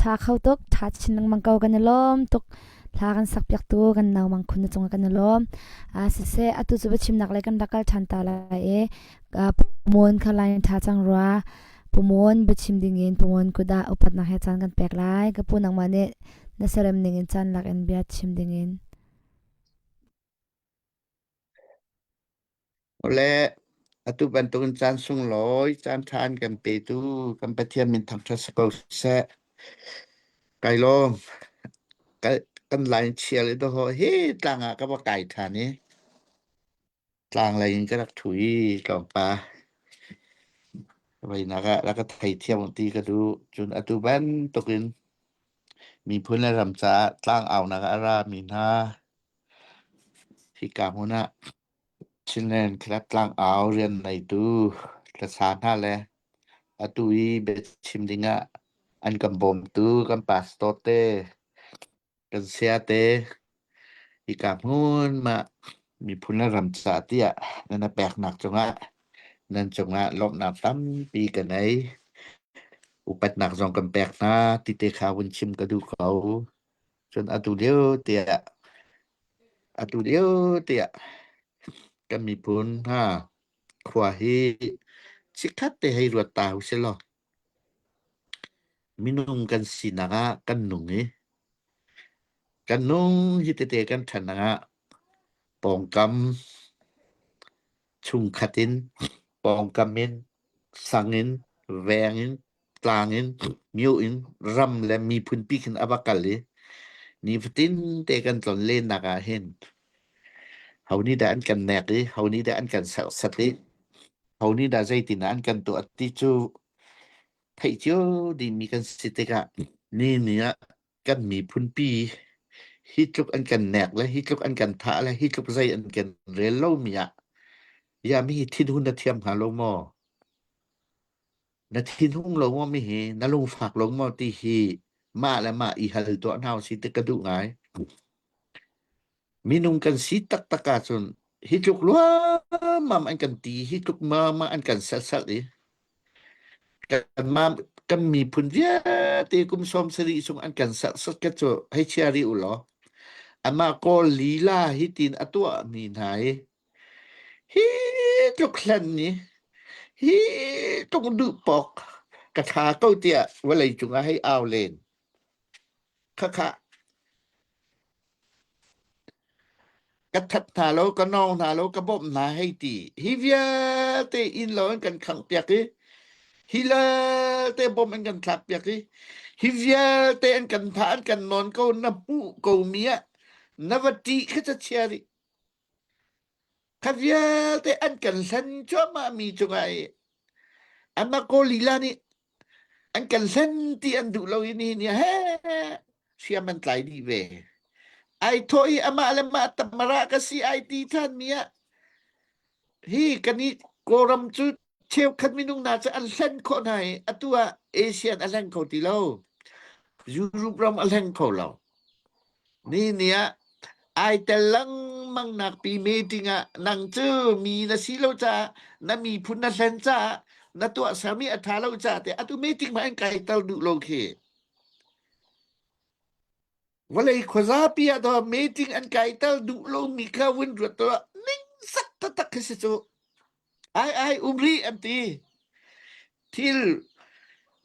Tha kho tuk, tha chin lengmang ko kan i lawm tuk. Hla kan sak piak tu kan nau mang khun na cungah kan i lawm. Ah siseh atu cu biachimnak lei kan rak kal ṭhan ta lai i Pumon kha line tha cang rua. Pumon biachim ding in Pumon kut ah upatnak he caan kan pek lai. Ka pu nangmah nih na serem ning in caan lak in bia chim ding in. Le atu bantukin caan sunglawi caan ṭha an kan petu kan Pathian min thangṭhat si ko seh. Kai lawm. Kan line chial i dawh hi tlang ah ka va kai ṭhan i tlang lei in ka rak ṭhu i tlawmpa voinak ah rak ka theithiam ti ka duh. Cun atu bantukin miphun le ram caah tlang aunak ah a rami hna hika hmun ah Chinland Club tlangau rian neitu hlasa hna le atu i biachim dingah an kan bawmtu kan pastor te, kan saya te, hika hmun mah miphun le ram ca tiah nan i peknak cungah nan cungah lawmhnak tampi ka nei. Upatnak zong kan pek hna ti te kha vun chim ka duh ko. Cun atu lio tiah atu lio tiah kan miphun hna khua hi chikkhat te hei ruat ta usih law minung kan sinak ah kan nung i kan nung hi tete kan ṭhan ah pawngkam chungkhat in pawngkam in sang in veng in tlang in myo in ram le miphun pi khin a va kal i nifatin te kan tlon lennak ah hin ho nih dah an kan nek i ho nih dah an kan serhsat i ho nih dah zeitin dah an kan tuah ti cu theih cio dihmi kan si tikah ni ni ah kan miphun pi hi tluk an kan nek le hi tluk an kan thah le hi tluk zei an kan rel lomi ah ya mi hi thinhun na thiam hnga lo maw? Na thinhung lo maw mi hi na lungfak lo maw ti hi mah le mah i hal tuah hna usih ti ka duh ngai. Minung kan si taktak ahcun hi tluk luammam an kan ti, hi tluk mama an kan serhsat i. Kanmah kan miphun vialte kum 70 chung an kan serhsat ka cu hei chia rih u law amah Kawl lila hi tin a tuahmi hna hi hi tluk hlan ni hi tluk duh pok ka tha ko tiah vawlei cungah hei au len khakha Ka that hna lo, ka nawng hna lo, ka bawmh hna hei ti. Hi vialte inn lo an kan khanghpiak i hi vialte bom an kan thlakpiak i hi vialte an kan thah an kan nawn ko na hmuh ko mi ah na va ṭih kha ca chia rih. Kha vialte an kan hlen cuahmah mi cungah i anmah Kawl lila nih an kan hlen ti an duh lo i nihin ni he hriam an tlai dih ve. Ai thawh i amah le mah tamara ka si ai ti than mi ah hi kan i Kawlram cu cheukhat minung hna cu an hlen khawh hna i atu ah ASEAN a hleng kho ti lo. Europe ram a hleng kho lo. Ni ni ah ai tel lengmang nak pi meeting ah nang cu mi na si lo caah na miphun na hlen caah na tuahsermi a ṭha lo caah te atu meeting ma an kai tel duh lo khi. Vawlei khuazapi ah to meeting an kai tel duh lomi kha vun ruat tuah ningzak taktak khi si cu. Ai ai um rih an ti. Thil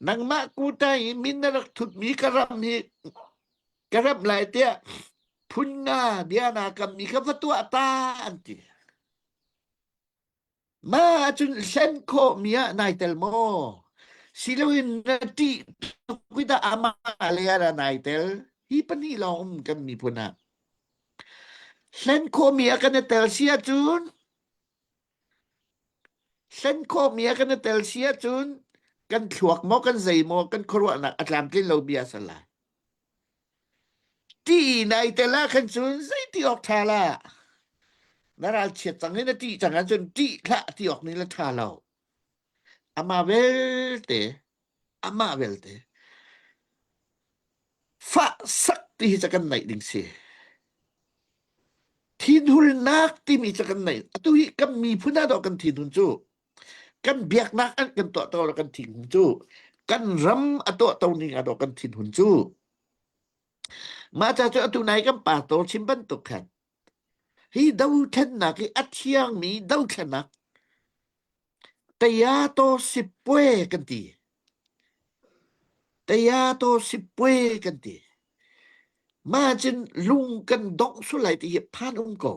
nangmah kuta i min na rak thutmi ka ram hi ka remh lai tiah phun nga bia na kammi kha va tuah ta an ti. Ma ahcun hlen khawhmi ah nai tel maw? Siloin na ṭih tuk i dah amah le ah nai tel. Hi pahnih lawng um kan miphun ah. Hlen khawhmi ah kan i tel si ahcun Hlen khawhmi ah kan i tel si ahcun kan thluak maw kan zei maw kan khuaruahnak a tlamtlin lo bia a si lai. Ti nai tel ah khan cun zeiti awk ṭha la. Na ralchiat cang i na ṭih cang ahcun ṭih hlah ti awk nih le ṭha lo. Amah belte, amah belte fah sak ti hi ca kan neih ding si. Thinhulnak timi cu kan nei. Atu hi kan miphun ah dawh kan thinhun cu. Kan biaknak an kan tuahto lo kan thinhun cu. Kan ram a tuahto ning ah dawh kan thinhun cu. Mah ca cu atu nai kan pastor chim bantuk khan hi dothlennak hi a thiangmi dothlennak Tayato sipue kan ti. Tayato sipue kan ti. Mah cun lung kan dongh sul lai ti hi phan um ko.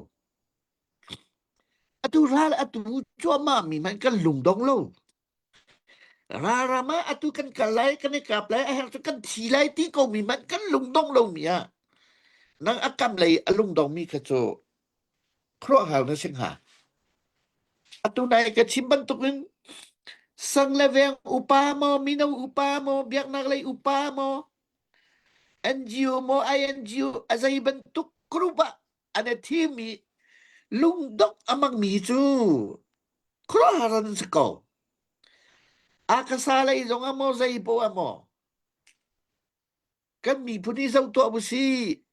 Atu ral atu cuahmah mi hmanh kan lung dong lo. Ralram ah atu kan kal lai, kan i kap lai, a herh cu kan thi lai ti ko mi hmanh kan lung dong lo mi ah nang a kam lei a lung dong mi kha cu khuaruahhar na si hnga. Atu nai ka chim bantukin sang le veng upa maw, mino upa maw, biaknak lei upa maw, NGO maw, INGO a zei bantuk group ah an i thim i lungdongh a hmangmi cu khuaruahhar an si ko. Akasa lei zong ah maw zei poah maw kan miphun hi zoh tuah usih.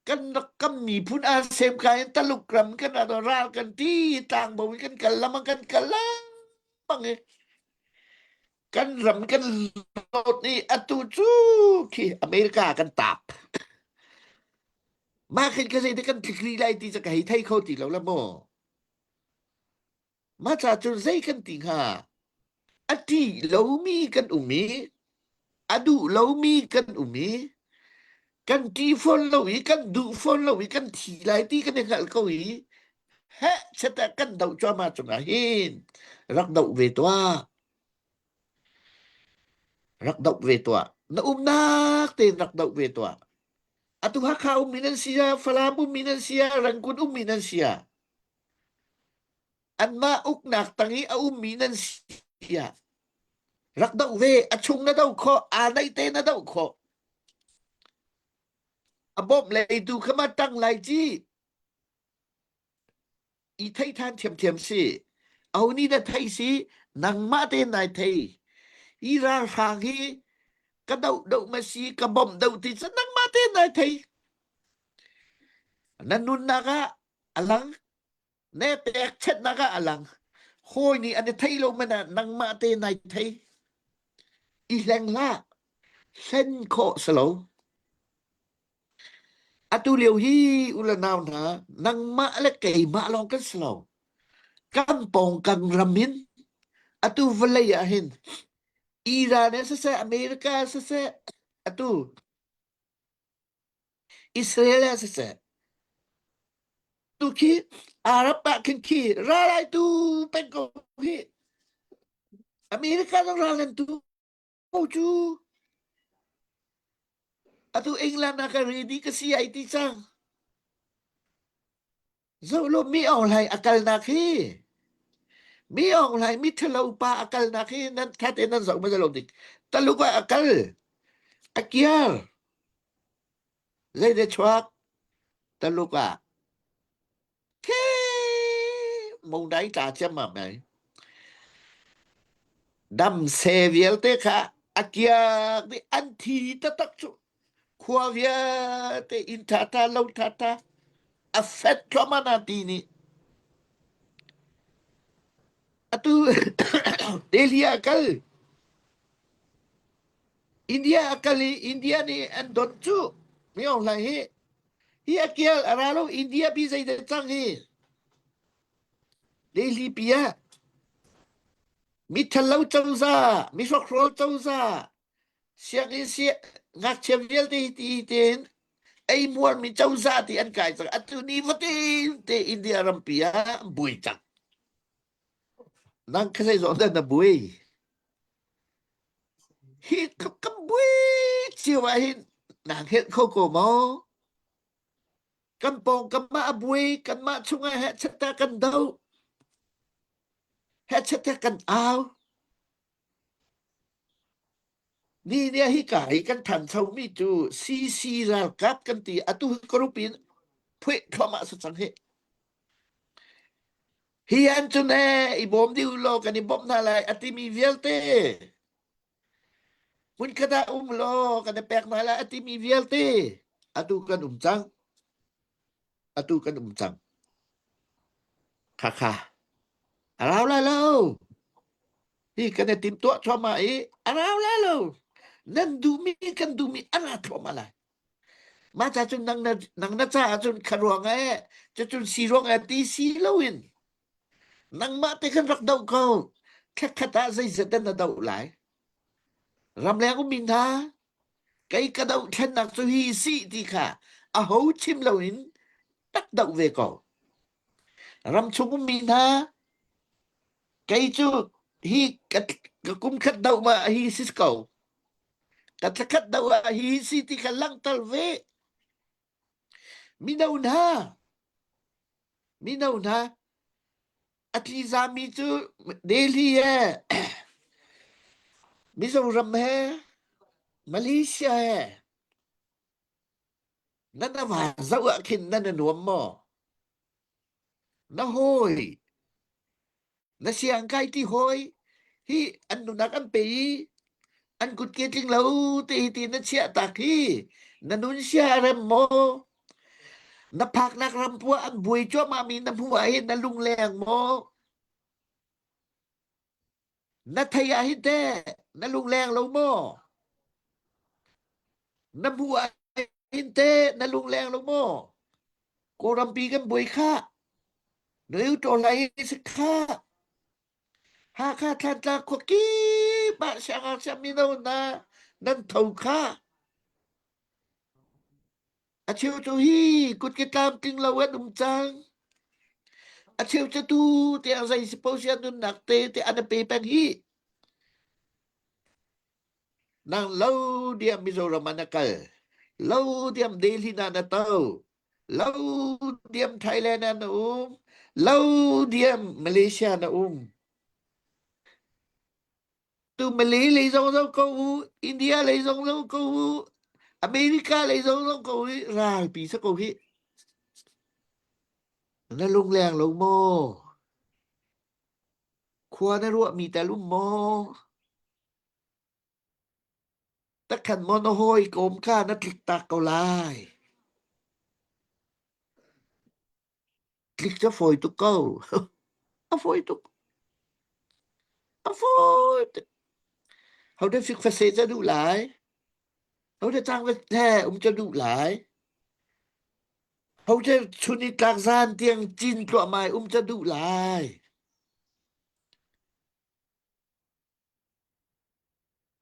Kan rak kan miphun aa sem ka in Taluk ram kan ral kan ti tlangbo in kan kal lamang kan kal lamang i kan ram kan lawt i atu cu khi America kan tap. Mah khin ka zei kan tlik rih lai ti ca ka hei thei kho ti lo la maw. Mah ca cun zei kan ti hnga? A ṭih lomi kan um i a duh lomi kan um i kan ṭih fawn lo i kan duh fawn lo i kan thi lai ti kan i hngalh ko i heh chiat ah kan doh cuahmah cungah hin rak doh ve tuah. Rak doh ve tuah. Na umnak tein rak doh ve tuah. Atu Hakha ummi nan si ah, Falam ummi nan si ah, Rangoon ummi nan si ah, anmah uknak tang i a ummi nan si ah rak doh ve a chung na doh khawh aa naih te na doh khawh a bawmh lei tu kha ma tang lai ci i thei than thiamthiam si aho nih na thei si nangmah te nai thei hi ralhrang hi ka doh doh ma si ka bawmh doh ti cu nangmah te nai thei na nunnak ah a lang Ne pekchenhnak ah a lang. Hawi nih an i thei lo man ah nangmah te nai thei. I hleng hlah. Hlen khawh si lo. Atu lio hi u le nau hna, nangmah le keimah lawng kan si lo. Kan pawng kan ram in atu vawlei ah hin Iran in siseh, America siseh, atu Israel ah siseh, tu khi Arab ah khin khi ral ai tu peng ko hi. America zong ral nan tu ko cu. Atu England ah ka ready ka si ai ti cang. Zoh law mi Aung Hlaing a kalnak hi mi Aung Hlaing mi ṭhalo pa a kalnak hi nan ṭha tein nan zoh hmasa lo dik. Taluk ah a kal, a kiar. Zei de chuak? Taluk ah. Khi mongdai tla ciammam ai. Dam se vialte kha a kiak dih an thi taktak cu. Khua vialte inn ṭhaṭha lo ṭhaṭha a fet thluahmah na ti nih. Atu Delhi ah kal. India a kal i India nih an don cu. Mi Aung Hlaing hi hi a kial a ra lo India pi zei dah cang hi. Delhi pi ah mi ṭhalo cozah, mi hrokhrawl cozah, sianginn si ngakchia vialte hi ti tein eimuarmi cozah ti an kai cang. Atu ni fatin te India rampi ah an buai cang. Nang kha zei zawn dah na buai? Hi kan buai cio ah hin nang helh kho ko maw? Kan pawng kanmah a buai, kanmah chungah hehchet ah kan doh. Hehchet ah kan au. Ni nih hika hi kan thanchomi cu CC ralkap kan ti atu hi group in phuih thluahmah si cang hi. Hi an cun ee i bawm dih u law kan i bawmh hna lai a timi vialte hmunkhat ah um law kan i pek hna lai a timi vialte atu kan um cang. Atu kan um cang. Khakha a rau lai lo. Hi kan i timtuah thluahmah i a rau lai lo. Nan duhmi kan duhmi a ra thluahmah lai. Mah ca cun nang na nang na caah cun kha ruang eh cucun si ruang eh ti si loin nangmah te khan rak doh ko. Khatkhat ah zeizat dah na doh lai. Ramleng ummi hna kei ka dohthlennak cu hi si ti kha aho chim loin tak doh ve ko. Ramchung ummi hna kei cu hi ka, ka kum khat doh ma hi si ko. Ka thlakhat doh ah hi si ti kha langhter ve. Mino hna, mino hna, a tlizami cu Delhi he, Mizoram he, Malaysia he, nan a van zoh ah khin nan a nuam maw? Na hawi, na siangkai ti hawi hi an nunak an pe i an kutke tling lo te hi ti na chiah tak hi na nun sia a rem maw? Na phaknak ram puah an buai cuahmah mi na hmuh ah hin na lungleng maw? Na thei ah hin teh na lungleng lo maw? Na hmuh ah hin teh na lungleng lo maw? Kawlrampi kan buai khah. Neu ṭawl lai si khah. Hakha Thlantlang khuakip ah siangngakchia mino hna nan tho khah. A cheu cu hi kutke tlamtling lo an um cang. A cheu cu tu tiang zei si posia nunnak te te an pe peng hi. Nang lo diam Mizoram ah na kal. Lo diam Delhi na na to. Lo diam Thailand ah na um. Lo diam Malaysia na um. Tu Malay lei zong zong ko u, India lei zong zong ko u, America lei zong zong ko u, ralpi sa ko hi. Na lungleng lo maw? Khua na ruahmi tal um maw? Takhan maw na hawikom kha na tlik tak ko lai. Tlik cu a fawi tuk ko. A fawi tuk. A fawi tuk. Ho dah fik fase ca duh lai? Ho dah cang he um ca duh lai? Ho dah chun i tlak zan tiang cin tluahmai um ca duh lai?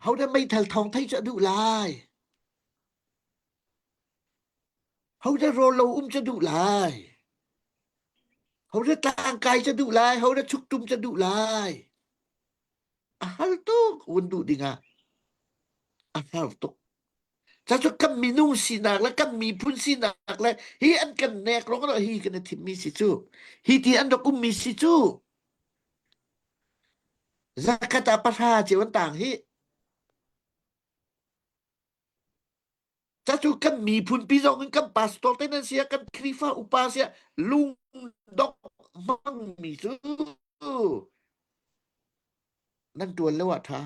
Ho dah meithal thawng thei cu a duh lai? Ho dah rawl lo um cu a duh lai? Ho dah tlangkai cu a duh lai? Ho dah chuktum cu a duh lai? A har tuk vun duh dingah. A har tuk. Ca cu kan minung sinak le kan miphun sinak le hi an kan nek ruang ah hi kan i thimmi si cu. Hi ti an rak ummi si cu. Zakhat ah pahra cio an tang hi. Cacu kan miphun pi zong in kan pastor te nan sia kan Khrihfa upa sia lungdong hmangmi cu nan tuan lo ah tha.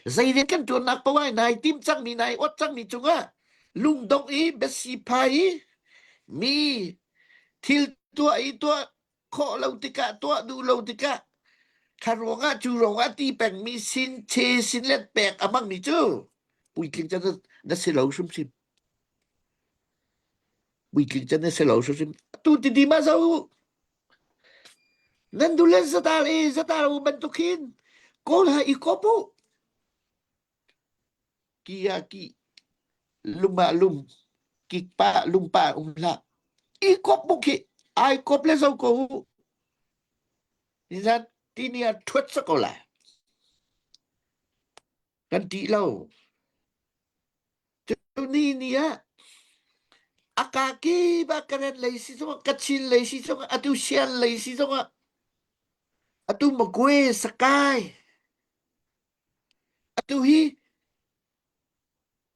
Zei rian kan tuannak paoh ah nai tim cangmi nai ot cangmi cungah lungdong i biasi phai i mi thil tuah i tuah khawh lo tikah tuah duh lo tikah kha ruangah cu ruangah ti pengmi sin che sin let pek a hmangmi cu puitling can na si lo hrimhrim puitling can na si lo hrimhrim tu ti di ma zo nan du le zatal e zatal u bantuk hin kawl ha i kop u ki ah ki lum ah lum kik pa lum pa um hlah i kop bu khi ai kop le zo ko u nizan tini ah thuat sa ko lai kan ti lo cu ni ni ah aka ki ba karen lei si zong kachin lei si zong atu sian lei si zong atu magwe sakai Atu hi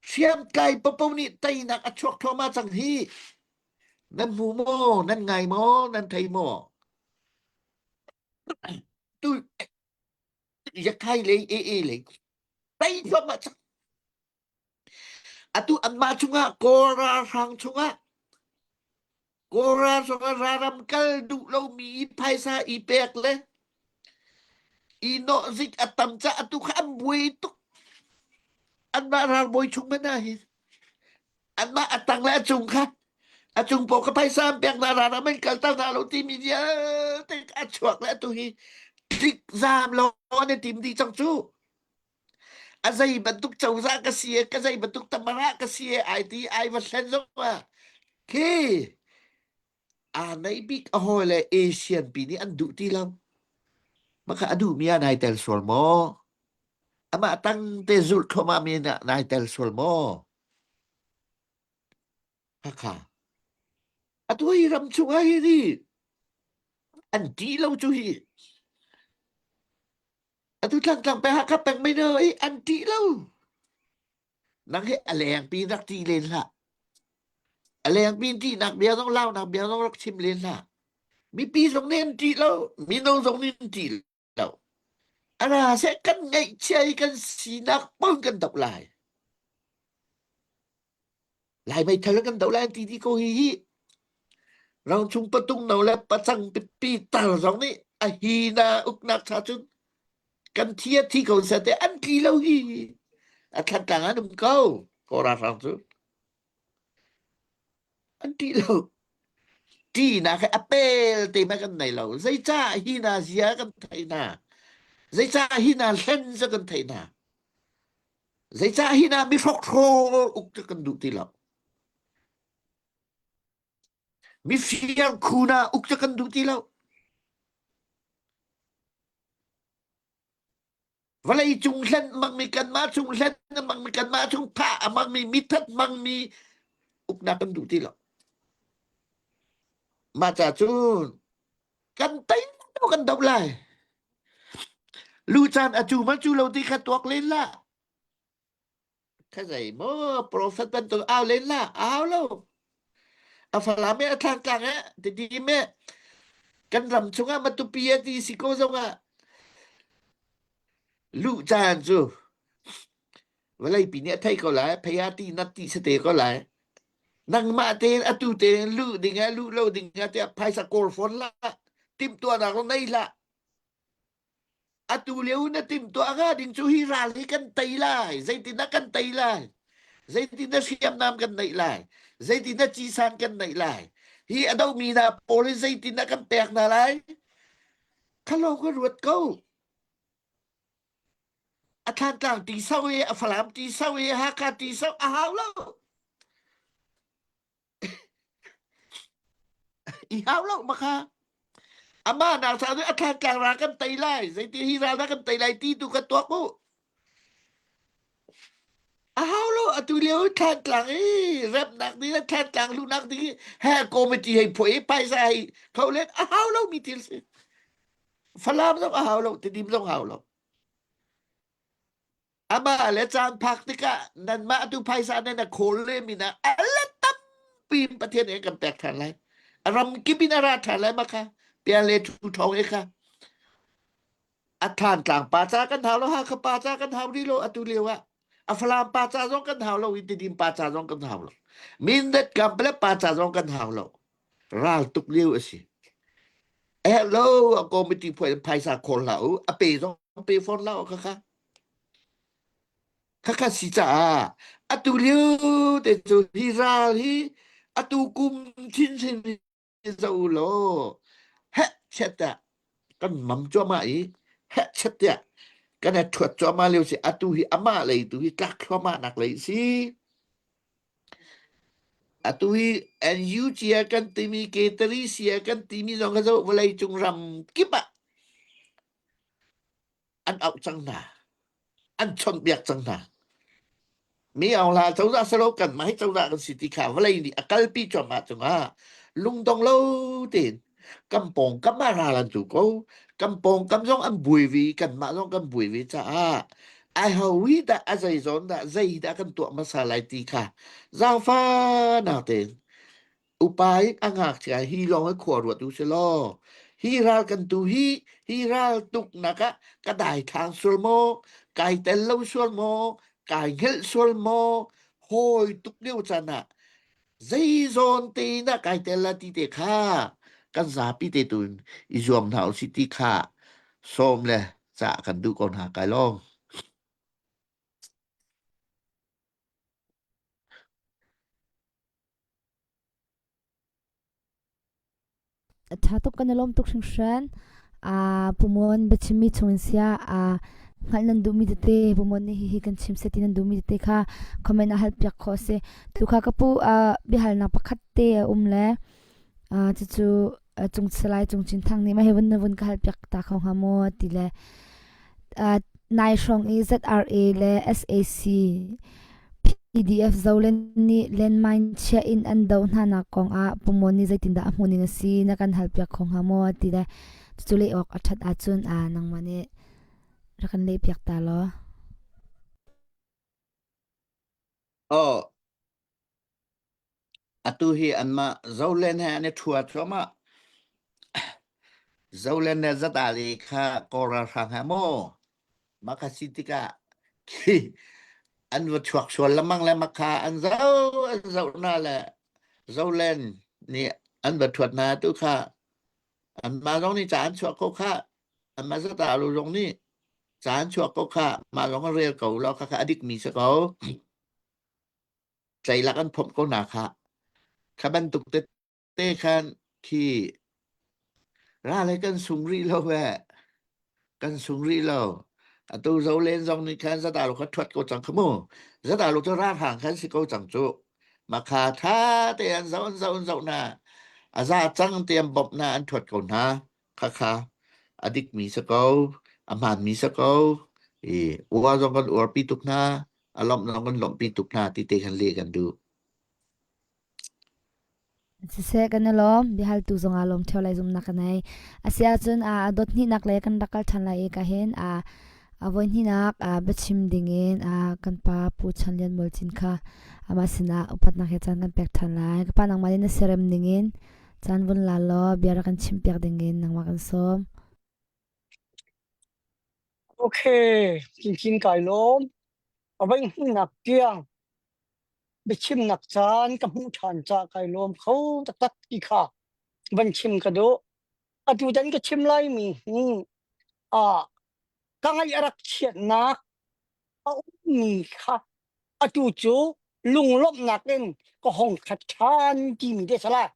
hriamtlai paopaoh nih teinak a chuak thluahmah cang hi. Nan hmu maw? Nan ngai maw? Nan thei maw? Tu yakhai lei AA lei tei thluahmah cang. Atu anmah chungah Kawl ralhrang chungah Kawl ralhrang ah raram kal duh lomi i phaisa i pek le i nawhzik a tam caah atu kha an buai tuk. Anmah ralbawi chung hmanh ah hin anmah a tang le a cung kha a cung pawl kha phaisa an pek hna raram an kalter hna lo timi vialte a chuak le atu hi tlik zaam lawng an i tim dih cang cu. A zei bantuk cozah ka si e, ka zei bantuk tamara ka si e, ai ti ai va hlen zong ah khi aa neih bik a hawi le Asian pi nih an duh ti lo. Maka a duhmi ah nai tel sual maw? Amah tang te zulh thluahmah mi ah nai tel sual maw? Hakha. Atu hi ram chung ah hi ri an ti lo cu hi. Atu tlangtlang peng Hakha peng mino i an ṭih lo. Nang hi a lengpi rak ṭih len hlah. A lengpi ṭihnak bia zong launak bia zong rak chim len hlah. Mipi zong nih an ṭih lo, mino zong nih an ṭih lo. A ra seh kan ngaihchia i kan sinak pon kan doh lai. Lai meithal kan doh lai an ti dih ko hi hi. Rangchung patung no le pacang pipi tar zong nih a hi na uknak cha cun kan thi a thi ko seh te an tli lo hi. A thlatlang an um ko. Kaw ralhrang cu. An ṭih lo. Ṭihnak he a pel te hmanh kan nei lo. Zeicah hi na zia kan theih hna? Zeicah hi na hlen cu kan theih hna? Zeicah hi na mihrokhrawl uk cu kan duh ti lo? Mifir khu na uk cu kan duh ti lo. Vawlei cung hlen hmangmi kanmah chung hlen hmangmi kanmah chung thah a hmangmi mithat hmangmi uknak kan duh ti lo. Mah ca cun kan tei kan doh lai. Lu caan a cu ma cu lo ti kha tuak len la. Kha zei maw prophet bantuk au len la au lo. A falam e a thlang tlang e ti me kan ram chungah matupi a ti si ko zongah lu caan cu vawlei pi nih a thei ko lai phei ti nat ti sate ko lai nangmah tein atu tein luh ding ah luh lo ding ah tiah phaisa kawl fawn la timhtuahnak lo nei hlah. Atu lio na timhtuah hnga ding cu hi ral hi kan tei lai. Zeitindah kan tei lai? Zeitindah hriamnam kan neih lai? Zeitindah cisan kan neih lai? Hi a domi hna pawl hi zeitindah kan pek hna lai? Kha lawng ka ruat ko. A Thlantlang ti so i a Falam ti so i Hakha ti so a hau lo. I hau lo ma kha. Amah nak sa a Thlantlang ra kan tei lai. Zeiti hi ral na kan tei lai ti tu kan tuak u. A hau lo atu lio Thlantlang i remnak ding le Thlantlang luhnak ding i he committee hei phuah i phaisa hei kho len a hau lo mi thil si. Falam zong a hau lo, Tidim zong hau lo. Amah le caan phak tikah nanmah tu phaisa nan a khawl le mi na ala tampi in Pathian nih kan pek ṭhan lai. A ram kip in a ra ṭhan lai ma kha. Pian le thu ṭhawng e kha. A Thlantlang pa ca kan hau lo, Hakha pa ca kan hau rih lo atu lio ah. A Falam pa ca zong kan hau lo, i Tidim pa ca zong kan hau lo. Mindat Kanpalet pa ca zong kan hau lo. Ral tuk lio a si. Hello, a committee phuai phaisa khawl hlah u, a pe zong pe fawn hlah u khakha. Khakha si caah atu lio te cu hi ral hi atu kum chinchin zo law heh chet ah kan mam cuahmah i heh chet tiah kan i ṭhuat cuahmah lio si atu hi amah lei tu hi tlak thluahmah nak lei si atu hi NUG ah kan timi K3C ah kan timi zong kha zo vawlei cung ram kip ah an auh cang hna an chawnhbiak cang hna mi aung hla cozah salo kan mah hi cozah kan si ti kha vawlei nih a kalpi cuahmah cungah lungdong lo tein kan pawng kam ah ral an tu ko kan pawng kam zong an buai vi kanmah zong kan buai ve caah ai ho hi dah a zei zawn dah zei dah kan tuah hmasa lai ti kha zaangfahnak tein Upa in a ngakchia hi lawng hi khua ruat u si law hi ral kan tu hi hi ral tuknak ah ka daithlang sual maw kai tel lo sual maw kai hngelh sual maw hawi tuk lio caan ah zeizawn te in ah kai tel la ti te kha kan zapi te tu in i zuam hna usih ti kha sawm le cah kan duh ko hna kai lawm. A ṭha tuk kan i lawm tuk hringhran. Aa Pumuan biachimmi chungin siah aa hngalh nan duhmi tete Pumuan nih hihi kan chim seh ti nan duhmi tete kha comment ah halpiak khawh a si. Tukha ka pu aa biahalnak pakhat te a um le aa cucu cung Salai Cung Cin Thang nih mah hi vun na vun ka halpiak ta kho hnga maw ti le Nai hrawng i ZRA le sac PDF Zoland nih landmine chiah in an doh hnanak kong ah Pumon nih zeitindah a hmuhning a si na kan halpiak kho hnga maw ti le cucu leh awk a ṭhat ahcun nangmah nih rak kan lehpiak ta law. Oh, Atu hi anmah Zoland he an i ṭhua cuahmah. Zoland le Zatali kha Kawl ralhrang he maw mah kha si tikah khi an va chuak sual lengmang le mah kha an zoh an zoh hna le Zoland nih an va ṭhuat hna tu kha anmah zong nih ca an chuah ko khah. Anmah Zatalu zong nih ca an chuah ko khah. Mah zong a rel ko law khakha a dikmi si ko. Ceilak an phomh ko hna khah. Kha bantuk tete khan khi ral he kan sung rih lo eh. Kan sung rih lo. Atu Zolen zong nih khan Zatalo kha ṭhuat ko cang kha mu. Zatalo cu ralhrang khan si ko cang cu. Makha ṭha te an zoh an zoh an zoh hna. A za cang te an bawmh hna an ṭhuat ko hna. Khakha a dikmi si ko. A hmaanmi si ko. I uar zong kan uarpi tuk hna. A lawmh zong kan lawmhpi tuk hna ti te khan leh kan duh. Siseh kan i lawm. Biahaltu zong aa lawm ṭheo lai zumnak ka nei. Asiahcun a dot hnihnak le kan rak kal ṭhan lai i ka hin a a voi hnihnak biachim dingin kan pa Pu Chan Lian Mual Cin kha amah sinah upatnak he caan kan pek ṭhan lai. Ka pa nangmah nih na siarem ningin caan vun la law bia rak kan chimpiak dingin nangmah kan sawm. Okay, cincin kai lawm. A voi hnihnak tiang biachimnak caan ka hmuh ṭhan caah kai lawm kho taktak ti kha van chim ka duh. Atutan ka chim laimi hi ah. Ka ngaih a rak chiatnak a ummi kha atu cu lunglawmhnak in ka hong khat ṭhan timi te si lai.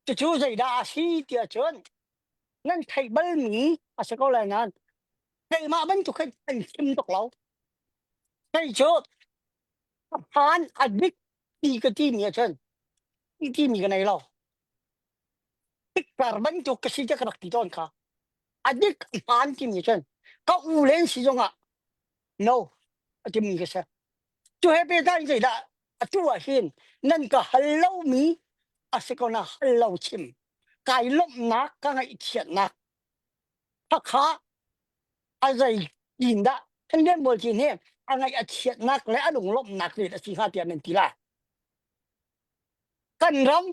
Cucu zeidah a si tiah cun nan theih balmi a si ko lai nain keimah bantuk hin an chim tuk lo. Kei cu a phan a dik ti ka timi ahcun ti timi ka nei lo. Tikper bantuk ka si tiah ka rak ti tawn kha. A dik a hmaan timi cun ka u len si zongah no a timi ka si. Cu he pehtlai in zeidah atu ah hin nan ka hal lomi a si ko na hal lo chim. Kai lawmhnak ka ngaihchiatnak khakha a zei tin dah Thanlian Bawi Cin hi a ngaih a chiatnak le a lunglawmhnak vel a si hnga tiah nan ti lai. Kan ram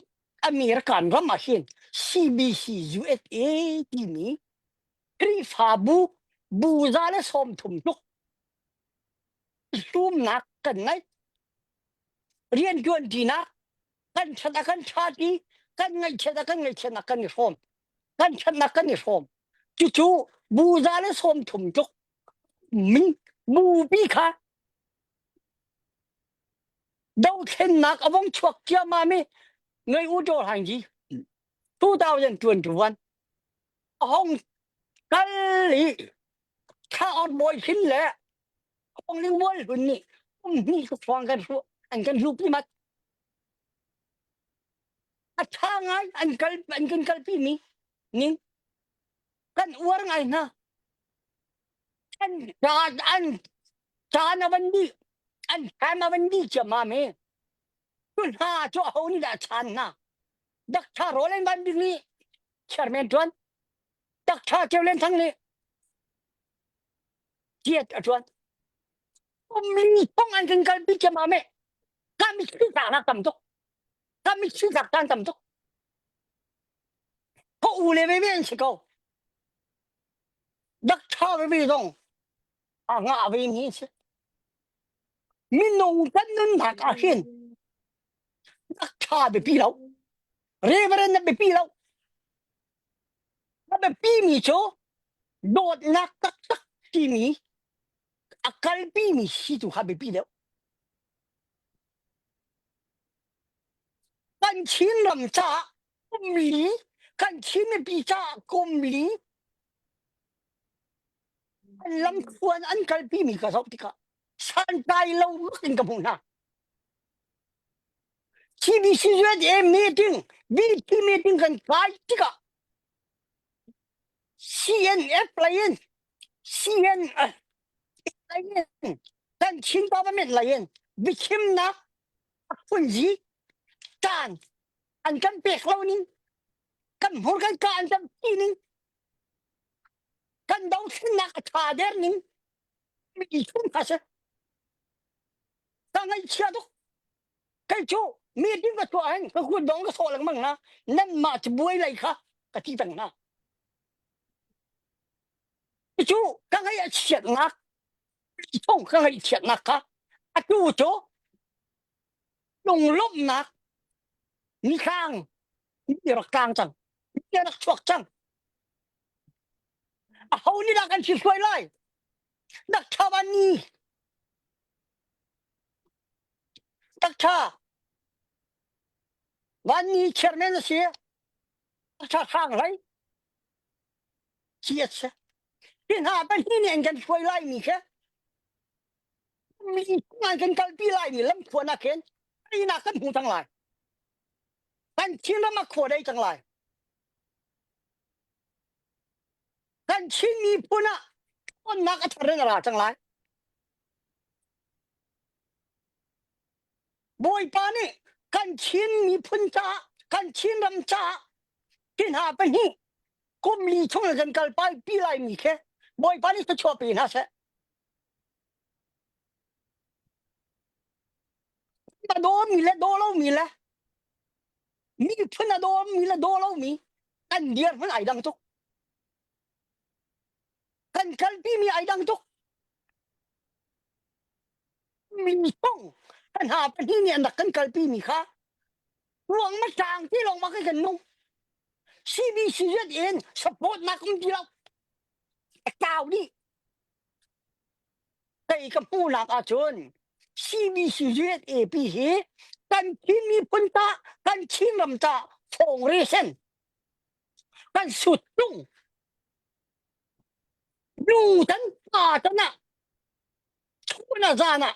American ram ah hin CBC USA timi Khrihfabu bu za le 30 tluk hlumnak kan ngei. Rianṭuan ṭinak kan ṭhat a kan ṭha ti kan ngaihchiat a kan ngaihchiatnak kan i hrawm. Kan ṭhatnak kan i hrawm. Cucu bu za le 30 tluk min bupi kha Dothlennak a vong chuak ciammam i ngei u Daw Hlaing Ji 2021 a hong kal i thla ot bawi khin le Hong Ling Mual Hlun nih kum hnih tluk hrawng kan hruh an kan hlupi mat. A ṭha ngai an kal an kan kalpi mi ning kan uar ngai hna. An caan an caan a van dih an time a van dih ciammam hi tu hna cu aho nih dah a chaan hna Dakṭha Roland Van Bik nih chairman ṭuan Dakṭha Ceu Len Thang nih tiat a ṭuan umli thong an kan kalpi ciammam hi kan mitthli tlaknak tam tuk kan mitthli tlak caan tam tuk ko u le ve ve an si ko Dakṭha veve zong a ngah ve mi a si. Minung kan nunnak ah hin dakṭha biapi lo. Reverend na biapi lo. A biapi mi cu dawtnak taktak timi a kalpi mi si tu kha biapi deuh. Kan Chinram caah kumli kan Chin mipi caah kumli an lamthluan an kalpi mi ka zoh tikah santlai lo bak in ka hmuh hna. CBC USA meeting, VP meeting kan kai tikah CNF lei in CN lei in kan Chin government lei in biachimnak a phunzi caan an kan pek lo ning kan hmur kan ka an kan ti ning kan dothlennak a tha der ning mi chung kha si ka ngaihchia tuk kei cu meeting ka tuah hin ka kut dong ka sawh lengmang na nan mah cabuai lei kha ka ti peng hna cu ka ngaih a chiatnak chung ka ngaihchiatnak kha atu cu lunglawmhnak nithlang ni rak tlang cang ni rak chuak cang aho nih dah kan si hruai lai dak tha van ni dak tha van ni chairman a si dak tha hrang hlei si a si hi hna pahnih nih an kan hruai lai mi khi mi an kan kalpi lai mi lamthuan ah khin einak kan hmu cang lai kan Chinram ah khua dei cang lai kan Chin miphun ah ṭhawnnak a thar in a ra cang lai Bawipa nih kan Chin miphun caah kan Chinram caah hi hna pahnih kum li chung in kan kal pi lai mi khi Bawipa nih thluachuah pe hna seh. A dawmi le daw lomi le miphun a dawmi le daw lomi kan dirhmun ai dang tuk. Kan kalpi mi ai dang tuk. Mi chung kan ha pahnih nih an rak kan kalpi mi kha ruang ma tang ti lawng ma kan nung. CBC in support nak um ti lo. A tau dih. Kei ka hmuhnak ahcun CBCUSAP hi kan Chin miphun ta kan Chin ram ta fong re sen kan sut tung nu tan pa tan ah chun ah zan ah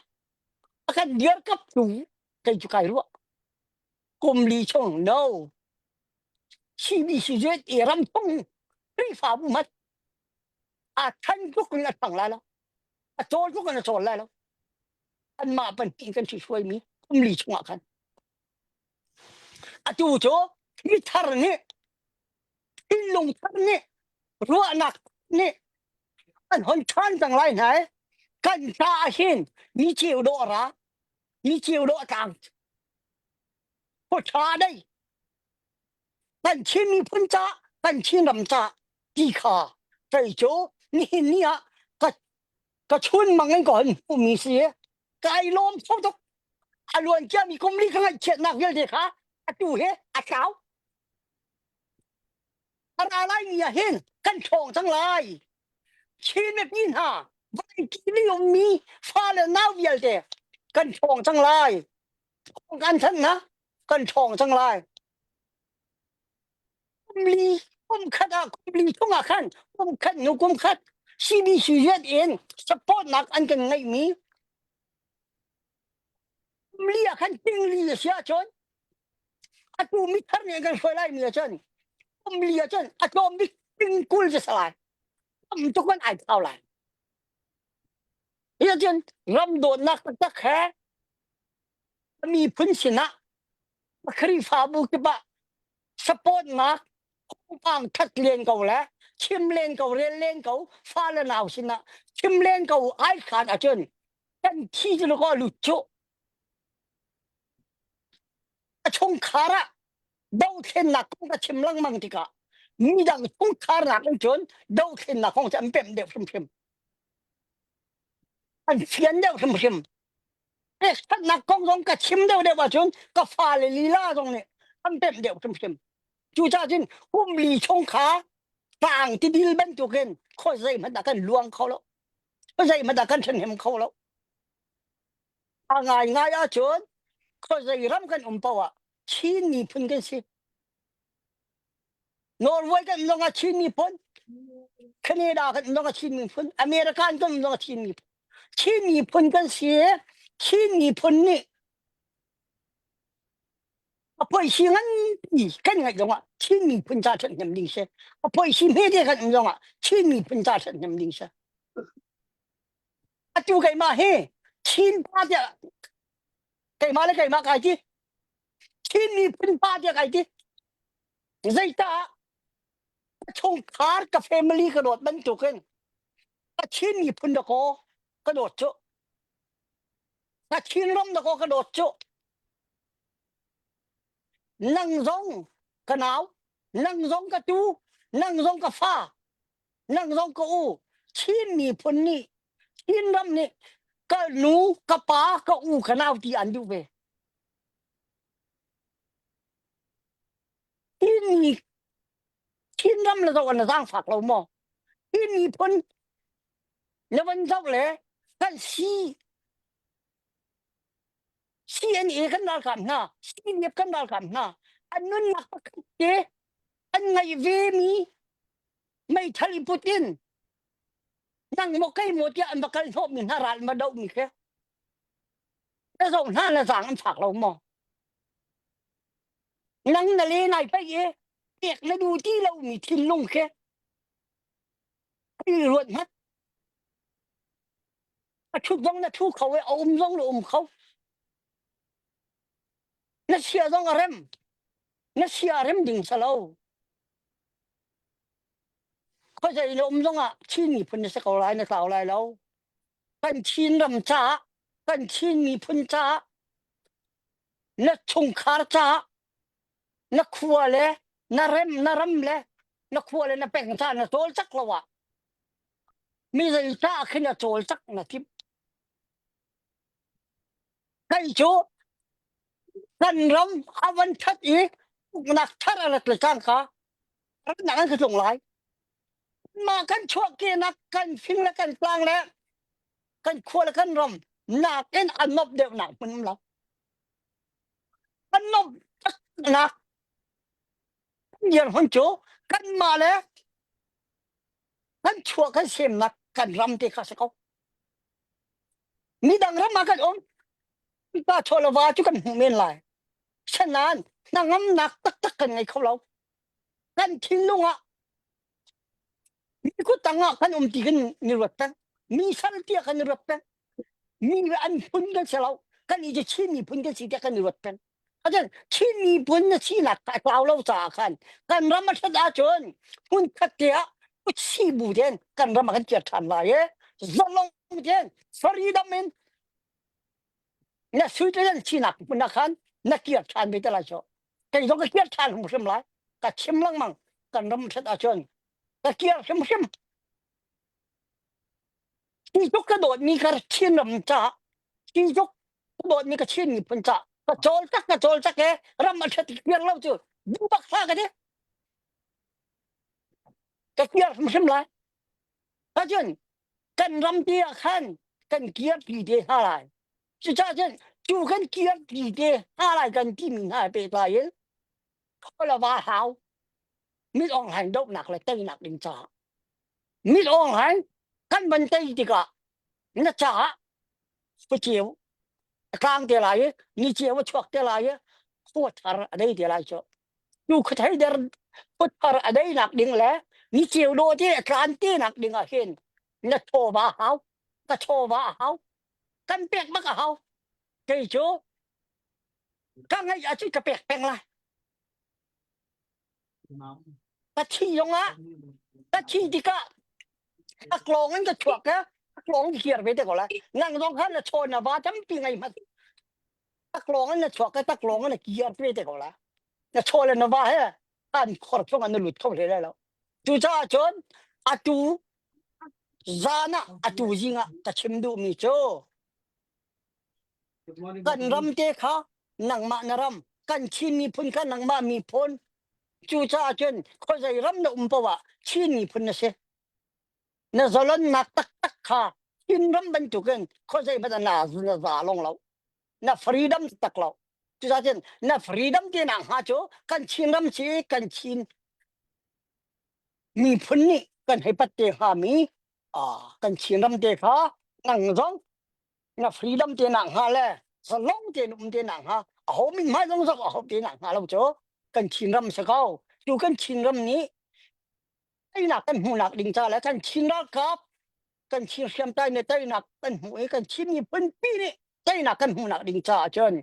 a kan dir kap tu kei cu kai ruah kum li chung no CBCUSA ram chung Khrihfabu mat a than tuk in a thang lai lo a cawl tuk in a cawl lai lo anmah pahnih kan ṭhithruaimi kum li chungah khan atu cu mithar nih thinlung thar nih ruahnak nih an hon ṭhan cang lai hna i kan ca ah hin mi ceu dawh a ra mi ceu dawh a tlang ṭha dei kan Chin miphun ca kan Chin ram ca ti kha kei cu nihin ni ah ka ka chun mang in ka hon hmuhmi si kai lawm kho tuk a luan ciami kum li ka ngaihchiatnak vialte kha atu he a tlau a ra lai mi ah hin kan ṭhawng cang lai Chin mipi hna vawlei kili ummi fa le nau vialte kan ṭhawng cang lai kan thanh na kan ṭhawng cang lai kum li kum khat ah kum li chung ah khan kum khat nu kum khat CBC rian in support nak an kan ngeihmi kum li ah khan ting li a si ahcun atu mithar nih an kan hruai lai mi ahcun kum li ahcun a tlawm bik ting kul cu si lai tam tuk an ai thau lai hi ahcun ram dawtnak taktak he miphun sinah Khrihfabu kip ah supportnak thawngpang that len ko le chim len ko rel len ko fa le nau sinah chim len ko ai khan ahcun kan thi cu ko lut cu a chungkhar ah dothlennak kong ka chim lengmang tikah midang chungkhar nak in cun dothlennak kong cu an pemh deuh hrimhrim an fian deuh hrimhrim Pekchanhnak kong zong ka chim deuhdeuh ahcun ka fale lila zong nih an pemh deuh hrimhrim. Cucaah cun kum li chung kha tlang tidil bantukin khaw zeihmanh ah kan luang kho lo. Zeihmanh ah kan ṭhahnem kho lo. A ngaingai ahcun khuazei ram kan um paoh ah Chin miphun kan si. Norway kan zong ah Chin miphun, Canada kan zong ah Chin miphun, American kan zong ah Chin miphun. Chin miphun kan si. Chin miphun nih a poisi nganpi kan ngaih zongah Chin miphun ca ṭhathnem ding si. A poisi hmete kan um zongah Chin miphun ca ṭhathnem ding si. Atu keimah hi Chin pa tiah keimah le keimah kai ti. Chin miphun pa tiah kai ti. Zeicah ka chungkhar ka family ka dawt bantukin ka Chin miphun dakaw ka dawt cu. Ka Chin ram dakaw ka dawt cu. Nang zong ka nau, nang zong ka tu, nang zong ka fa, nang zong ka u. Chin miphun nih Chin ram nih ka nu, ka pa, ka u, ka nau ti an duh ve. Chin Chin ram le zoh an zaangfak lo maw? Chin miphun na van zoh le kan si CNA kan ralkap hna, CDF kan ralkap hna, an nunnak pakhat te an ngaih ve mi meithal i put in nang maw kei maw tiah an va kal hnawh mi hna ral ma doh mi khi na zoh hna na zaang an fak lo maw? Nang na le nai pei i pek na duh ti lomi thinlung khi i ruat hmanh. A ṭhut zong na ṭhu kho i a um zong na um kho. Na sia zong a rem. Na sia a rem ding si lo. Khuazei na um zongah Chin miphun na si ko lai, na tlau lai lo. Kan Chin ram caah, kan Chin miphun caah na chungkhar caah na khua le na rem na ram le na khua le na peng caah na cawlcak lo ah mi zei caah khin a cawlcak na timh kei cu kan ram a van that i uknak thar a rat le cangka ramnak an ka tlung lai mah kan chuahkehnak kan fing le kan tlang le kan. Kan khua le kan ram nakin a nuamh deuhnak hmun um lo. A nuamh taknak dirhmun cu kanmah le kan chuah kan semnak kan ram te kha si ko. Midang ram ah kan um. Pa chaw le va cu kan hmuh men lai. Sanain hnangamnak taktak kan ngei kho lo. Kan thinlung ah mi kut tang ah kan um ti kan ni ruat peng. Mi sal tiah kan i ruat peng. Mi an phun kan si lo. Kan i Chin miphun kan si tiah kan i ruat peng. Acun Chin miphun na sinak kha a tlau lo caah khan kan ram a ṭhat ahcun hmun khat te ah si bu tein kan ram ah kan kir ṭhan lai i zalong tein freedom in na Switzerland sinak hmun ah khan na kir ṭhan ve te lai cu. Kei zong ka kir ṭhan hrimhrim lai. Ka chim lengmang kan ram ṭhat ahcun ka kir hrimhrim. Hi tluk ka dawtmi ka Chin ram caah hi tluk ka dawtmi ka Chin miphun caah ka cawl tak ka cawl tak e ram a ṭhat piang lo cu duh bak hlah ka ti. Ka kir hrimhrim lai. Ahcun kan ram te ah khan kan kir pi te hna lai. Cucaah cun cu kan kir pi te hna lai kan timi hna he pehtlai in Khualava hau mit Aung Hlaing dohnak le teinak ding caah mit Aung Hlaing kan van tei tikah na caah khuaceu a tlang te lai i ni ceu a chuak te lai i khua thar a dei te lai cu cu khuathei der khuathar a dei nak ding le ni ceu dawh te a tlan te nak ding ah hin na chawva hau ka chawva a hau kan pek bak a hau kei cu ka ngaih ahcun ka pek peng lai ka thi zong ah ka thi tikah taklawng in ka chuak e taklawng in kir ve te ko lai nang zong khan na chawn na va tampi ngei hmat taklawng in na chuak e taklawng in na kir ve te ko lai na chaw le na va he an khor chung an na lut kho hle lai lo cucaah cun atu zan ah atu zing ah ka chim duhmi cu Kan ram te kha nangmah na ram, kan Chin miphun kha nangmah miphun. Cucaah cun khuazei ram na um paoh ah Chin miphun na si. Na zalonnak taktak kha Chin ram bantukin khuazei hmanh ah na na za long lo. Na freedom tak lo. Cucaah cun na freedom te nak hnga cu kan Chin ram si kan Chin miphun nih kan hei pat te hngami kan Chin ram te kha nang zong na freedom te nak hnga le zalong tein um te nak hnga aho min hmai zong zong aho te nak hnga lo cu kan Chin ram si ko tu kan Chin ram nih teinak kan hmuhnak ding ca le kan Chin ralkap kan Chin hriamtlai nih teinak kan hmuh i kan Chin miphun pi nih teinak kan hmuhnak ding caah cun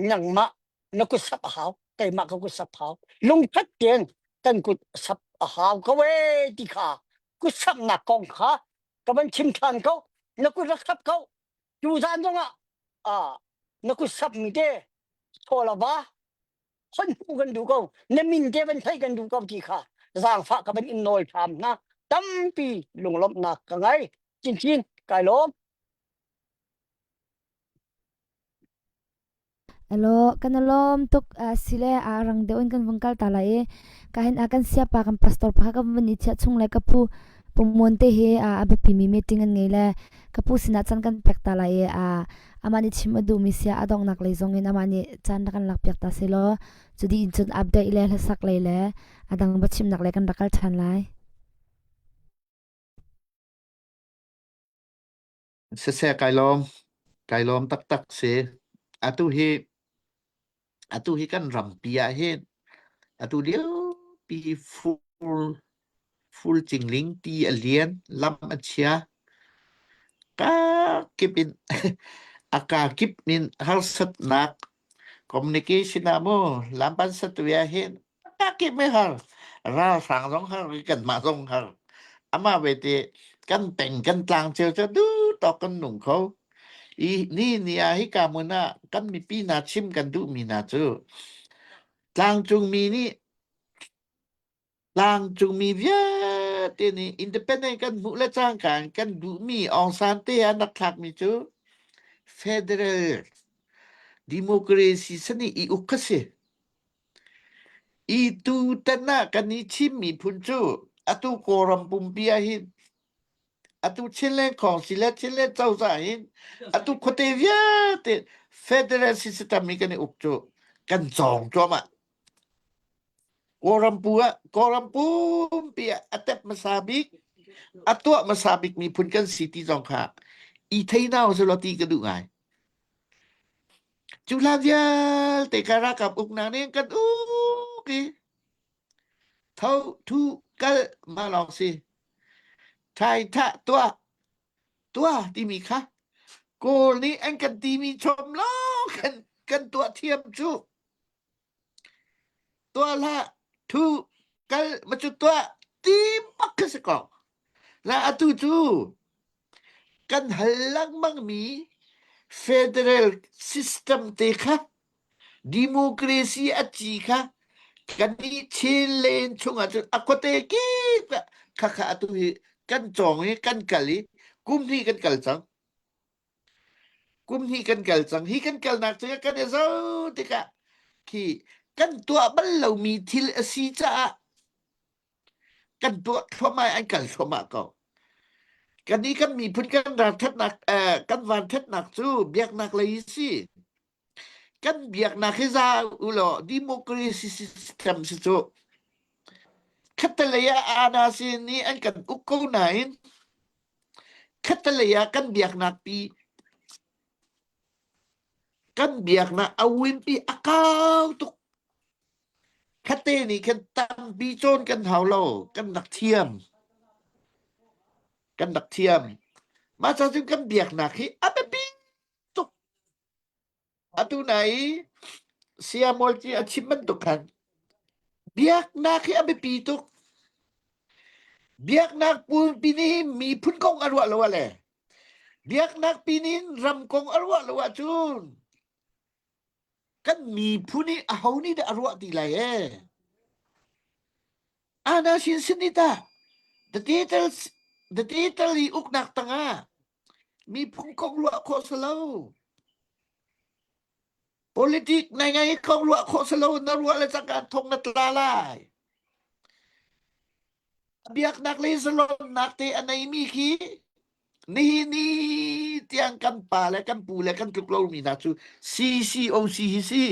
nangmah na kut sap a hau keimah ka kut sap hau lungkhat tein kan kut sap a hau ko ee ti kha kut sapnak kong kha ka van chim ṭhan ko na kut rak sap ko tu zan zongah ah na kut sap mi te chawlava hon hmuh kan duh ko na min te van theih kan duh ko ti kha zaangfah ka van in nawl ṭham hna tampi lunglawmhnak ka ngei chinchin kai lawm Alo, kan i lawm tuk. Sile a rang deuh in kan vung kal ta lai i ka hin a kan siapa kan pastor pa kan vun i chiah chung le ka pu pumuan te hi a biapimi meeting an ngei le ka pu sinah caan kan pek ta lai i a amah nih chim a duhmi sia a donghnak lei zong in amah nih caan rak kan lak piak ta selaw cu dih in cun update le hlasak lei le a dang va chimnak lei kan rak kal ṭhan lai. Siseh kai lawm. Kai lawm taktak si. Atu hi atu hi kan rampi ah hin atu liopi fur fur cingling ti a lian lam a chia ka kip in a ka kip in harsatnak communication ah mu lampan satu ah hin a kip me har ralhrang zong har kanmah zong har amah vete kan peng kan tlang cio cu du tawk kan nung kho i ni ni ah hika hmun ah kan mipi hna chim kan duhmi hna cu tlangcung mi nih tlangcungmi vialte nih independent kan hmuh le cangka in kan duhmi Aung San te an rak thlakmi cu federal democracy sani i uk kha si. I tutan ah kan i Chin miphun cu atu Kawlram pumpi ah hin. Atu Chinland Council le Chinland cozah hin atu khuate vialte federal system hi kan i uk cu kan cawng cuahmah. Kawlram pu ah Kawlram pumpi ah a tep hmasa bik a tuah hmasa bik miphun kan si ti zong kha i thei nau selaw ti ka duh ngai. Cu hlan vialte kha ralkap uknak nih kan uk i tho thu kal mah lawng si. Thai thah tuah tuah timi kha Kawl nih an kan timi chom lawng kan kan tuah thiam cu. Tuah hlah, thu, kal ma cu tuah ti bak kha si ko. La atu cu kan hal lengmang mi federal system te kha democracy a ci kha kan i chin len chungah cun a khuate kip kha kha atu hi kan cawng i kan kal i kum hnih kan kal cang. Kum hnih kan kal cang. Hi kan kalnak cu kan i zoh tikah khi kan tuah bal lomi thil a si caah kan tuah thluahmah i an kal thluahmah ko. Kan i kan miphun kan ralṭhatnak eh, kan vanthatnak cu biaknak lei si. Kan biaknak hi za u law democracy system si cu. Khattelei ah ana sin nih an kan uk ko nain khattelei ah kan biaknak pi kan biaknak a winpi a kau tuk. Khatte nih khan tampi cawn kan hau lo, kan rak thiam. Kan rak thiam. Mah ca cun kan biaknak hi a biapi tuk. Atu nai Saya Mualci a chim bantuk khan biaknak hi a biapi tuk. Biaknak pulpi nih miphun kong a ruah lo ah le biaknak pi nih ram kong a ruah lo ahcun kan miphun hi aho nih dah a ruah ti lai ee? Ana sin sin ni ta the title the title i uknak tangah miphun kong ruah khawh si lo. Politik nai ngai kong ruah khawh si lo na ruah le cangka thong na tla lai. Biaknak le zalonnak te a neimi khi nihin ni tiang kan pa le kan pu le kan tluk lomi hna cu CCOC hi si.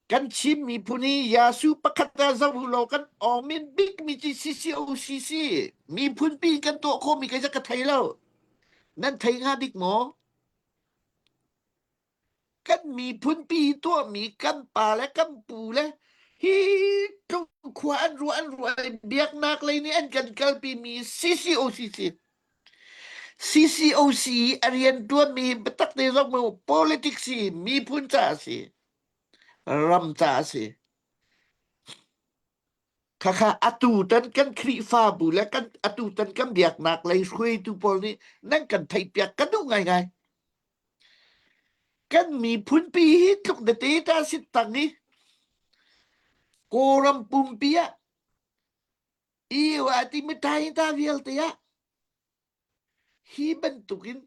Kan Chin miphun hi Yasu pakhat ah zoh u law kan awmin bikmi cu CCOC si. Miphun pi kan tuah khawhmi kei ka thei lo. Nan thei hnga dik maw? Kan miphun pi tuahmi kan pa le kan pu le hi tluk khua an ruah an ruah i biaknak lei nih an kan kalpi mi CCOC si. CCOC a rianṭuanmi hi biatak te zong mu politics hi miphun ca a si. Ram ca a si. Khakha atu tan kan Khrihfabu le kan atu tan kan biaknak lei hruaitu pawl nih nan kan theihpiak ka duh ngaingai. Kan miphun pi hi tluk tete ta sit tang i Kawlram pumpi ah EU a timi ta vialte ah hi bantukin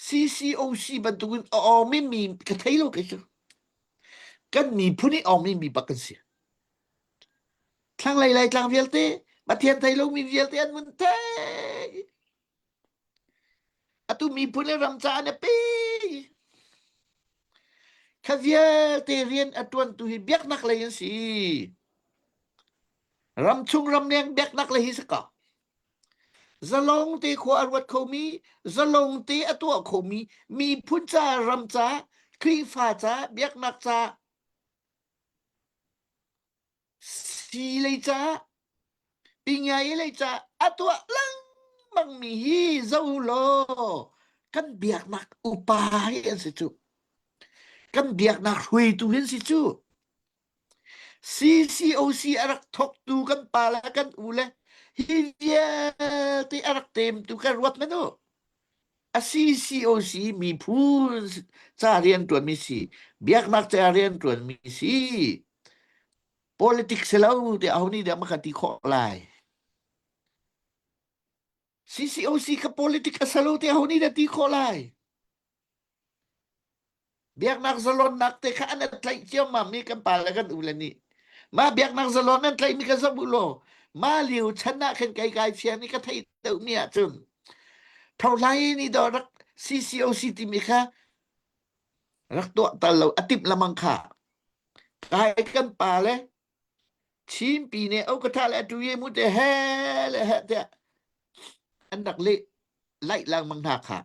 CCOC bantukin a awmi mi ka thei lo kei cu. Kan miphun i awmi mi bak kan si. Thlanglei Laitlang vialte Pathian thei lomi vialte an mun thei. Atu miphun le ram caah na pe. Kha vialte rian a ṭuantu hi biaknak lei an si. Ramchung ramleng biaknak lei hi si ko. Zalong te khua a ruat khomi, zalong te a tuah khomi miphun ca, ram ca, Khrihfa ca, biaknak ca, si lei ca, pingai lei ca a tuah lengmang mi hi zo law kan biaknak upa hi an si cu. Kan biaknak hruaitu hi an si cu. CCOC a rak thawktu kan pa le kan u le hi vialte a rak temtu kan ruat men u. A CCOC miphun ca rianṭuanmi si, biaknak ca rianṭuanmi si, politics si lo tiah aho nih dah ma kan ti khawh lai? CCOC kha politics a si lo tiah aho nih dah ti khawh lai? Biaknak zalonnak te kha an tlaih ciammam mi kan pa le kan u le nih. Mah biaknak zalon an tlaihmi kha zoh u law. Ma lio chan ah khan kai kai fiang ni ka theih deuh mi ahcun tholai ni do rak CCOC timi kha rak tuah tal lo a timh lamang kha kai kan pa le Chinpi ne au ka tha le atu ye mu te he le he te an rak le laih lang mang hna kha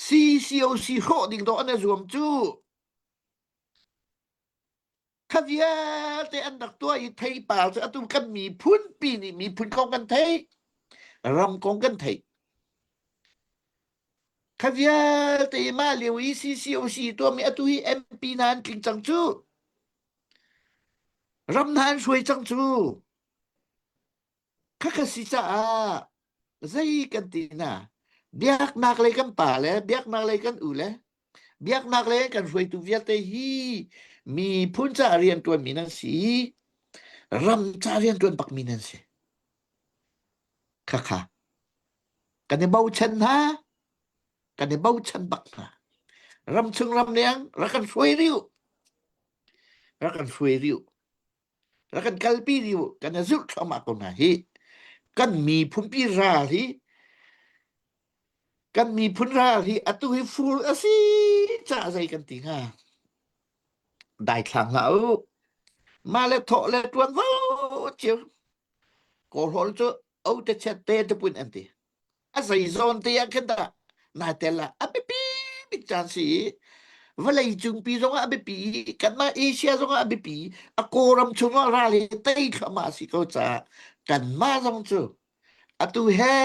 CCOC hrawh ding do an zuam cu kha vialte an rak tuah i theipar cu atu kan miphun pi nih miphun kong kan theih ram kong kan theih kha vialte mah lio i CCOC tuahmi atu hi MP hna an tling cang cu ram hna an hruai cang cu Khakha si caah zei kan ti hna biaknak lei kan pa le biaknak lei kan u le biaknak lei kan hruaitu vialte hi miphun ca rianṭuan mi nan si ram ca rianṭuan bak mi nan si khakha kan i bochan hna kan i bochan bak hna ram chung ram leng rak kan hruai riu rak kan hruai riu rak kan kalpi dih kan i zulh thluahmah ko hna hi kan miphunpi ral hi kan miphun ral hi atu hi fur a si ca zei kan ti hnga daithlang hlah u mah le thawh le tuan vo cio kawlhawl cu o te chet te te pun an ti a zei zawn te ah khin dah nai tel ah a biapi bik caan si i vawlei cungpi zongah a biapi i kanmah Asia zongah a biapi a Kawlram chungah ral hi tei thluahmah a si ko caah kanmah zong cu atu he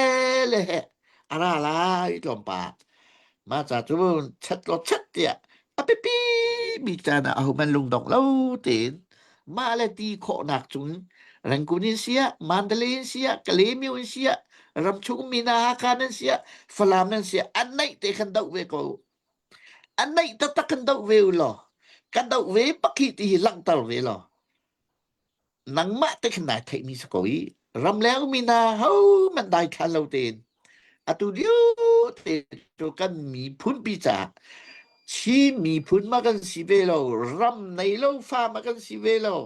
le he a ra lai tlawmpal mah ca cu chat law chat tiah a biapi bik caan ah ahohmanh lungdong lo tein mah le ti khawhnak cung Rangoon in siah, Mandalay in siah, Kalaymyo in siah, ramchung mi hna Hakha nan siah, Falam nan siah, an naih te khan doh ve ko. An naih taktak khan doh ve u law, kan doh ve bak hi ti hi langhter ve law. Nangmah te khan nai theihmi si ko i ramleng mi hna ho man dai thlan lo tein atu lio te cu kan miphun pi caah Chin miphun ma kan si ve lo ram nei lo fa ma kan si ve lo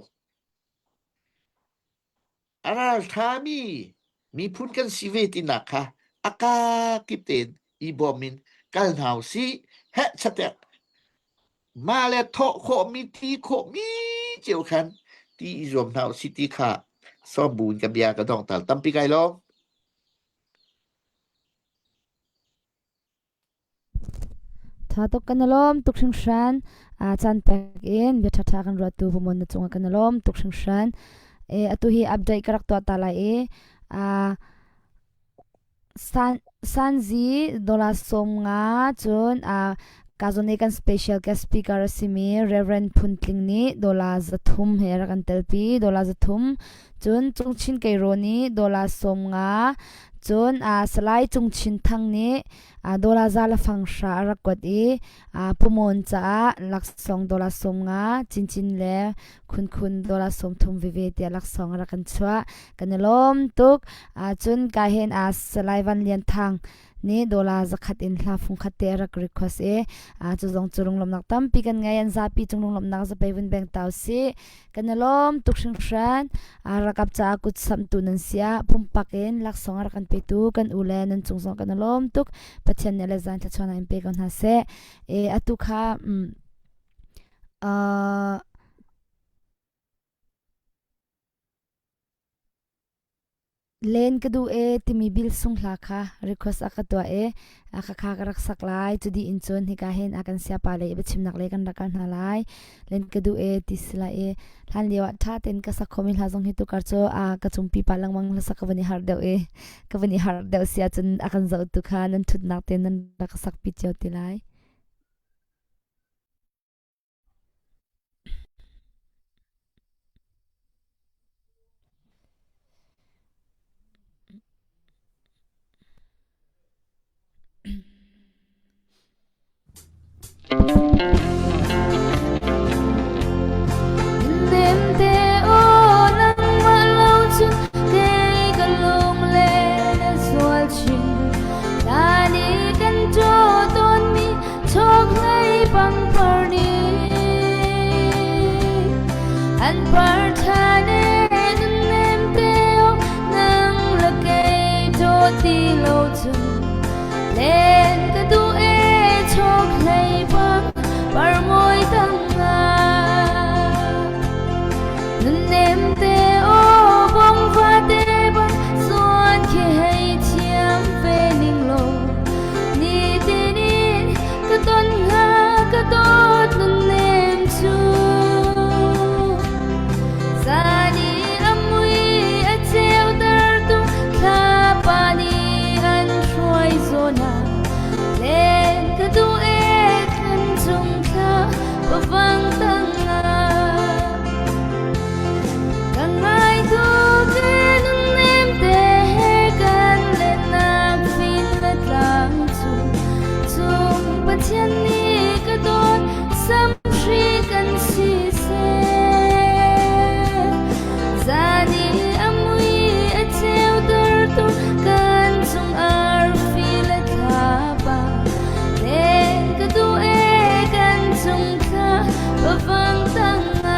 a ralṭhami miphun kan si ve tinak kha a kakip tein i bawm in kal hna u sih heh chatek mah le thawh khawhmi ti khawhmi cio khan ti i zuam hna u sih ti kha sawm bu in ka bia ka dong tal tampi kai lawm. Ṭha tuk kan i lawm tuk hringhran. Caan pek in bia ṭhaṭha kan ruattu Pumon na cungah kan i lawm tuk hringhran. Atu hi update ka rak tuah ta lai i Sanzi dollar 50 cun Kazone kan special guest speaker a simi Reverend Phun Tling nih dollar 300 he rak kan telpi. Dollar 300 cun Cungchin Keiro nih dollar 50 cun Salai Cungchin Thang nih dollar za le fang hra a rak kuat i Pumon caah laksawng dollar 50 Cincin le Khunkhun dollar 30 veve tiah laksawng a rak kan chuah. Kan i lawm tuk. Cun ka hen Salai Van Lian Thang nih dollar 100 in hla fung khat te a rak request i cu zong cu lunglawmhnak tampi kan ngei an zapi cung lunglawmhnak zapei vun beng tau si kan i lawm tuk hringhran rakap caah kut samtu nan sia pumpak in laksawng a rak kan petu kan u le nan cung zong kan i lawm tuk Pathian nih le zan thluachuah in pe ko hna seh e atu kha uh, Len ka duh ee timi bil sung hla kha request a ka tuah i a ka kha ka rak sak lai. Cu dih in cun hika hin a kan siapa lei i biachimnak lei kan rak kal hna lai. Len ka duh ee ti si lai i hlan lio ah ṭha tein ka sak khomi hla zong hi tukar cu a ka cungpi pa lengmang hlasak ka van i harh deuh i ka van i harh deuh si ahcun a kan zohtu kha nan ṭhutnak tein nan rak ka sakpi cio te lai. Nemte aw nangmah lo cun kei ka lung le na zual chin. Hlan i kan ṭaw tawnmi. ti lo cun len ka duh ee chokhlei bang parmawi tangah nunnem te aw bong vate bang zuan khi hei thiam ve ning law nitin in ka ton hnga ka dawt nunnem cu Zan i a mui a ceutertu thlapa nih an hruai zawn ah len ka duh ee kan cung thla pavang tangah ka ngai tuk ee nunnem te he kan lennak fin le tlang cu cung Pathian nih ka dawt samhri kan si seh. Zan i a mui a ceutertu kan cung arfi le thlapa len ka duh ee kan cung thla pavang tangah.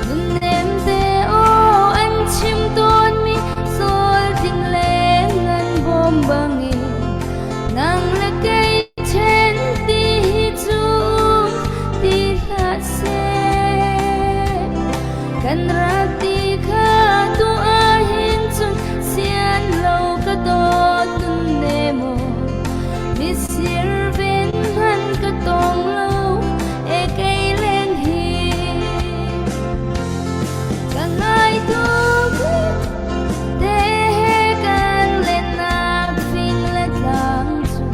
Nunnem te aw an chim tawnmi sawl ding le ngan bawm bangin nang le kei Ṭhen ti hi cu um ti hlah seh. Kan rak ti kha tu ahhin cun sian lo ka dawt nun ne maw. Misir ven hmanh ka tong lo e kei leng hi. Ka ngai tuk te he kan lennak fing le tlang cu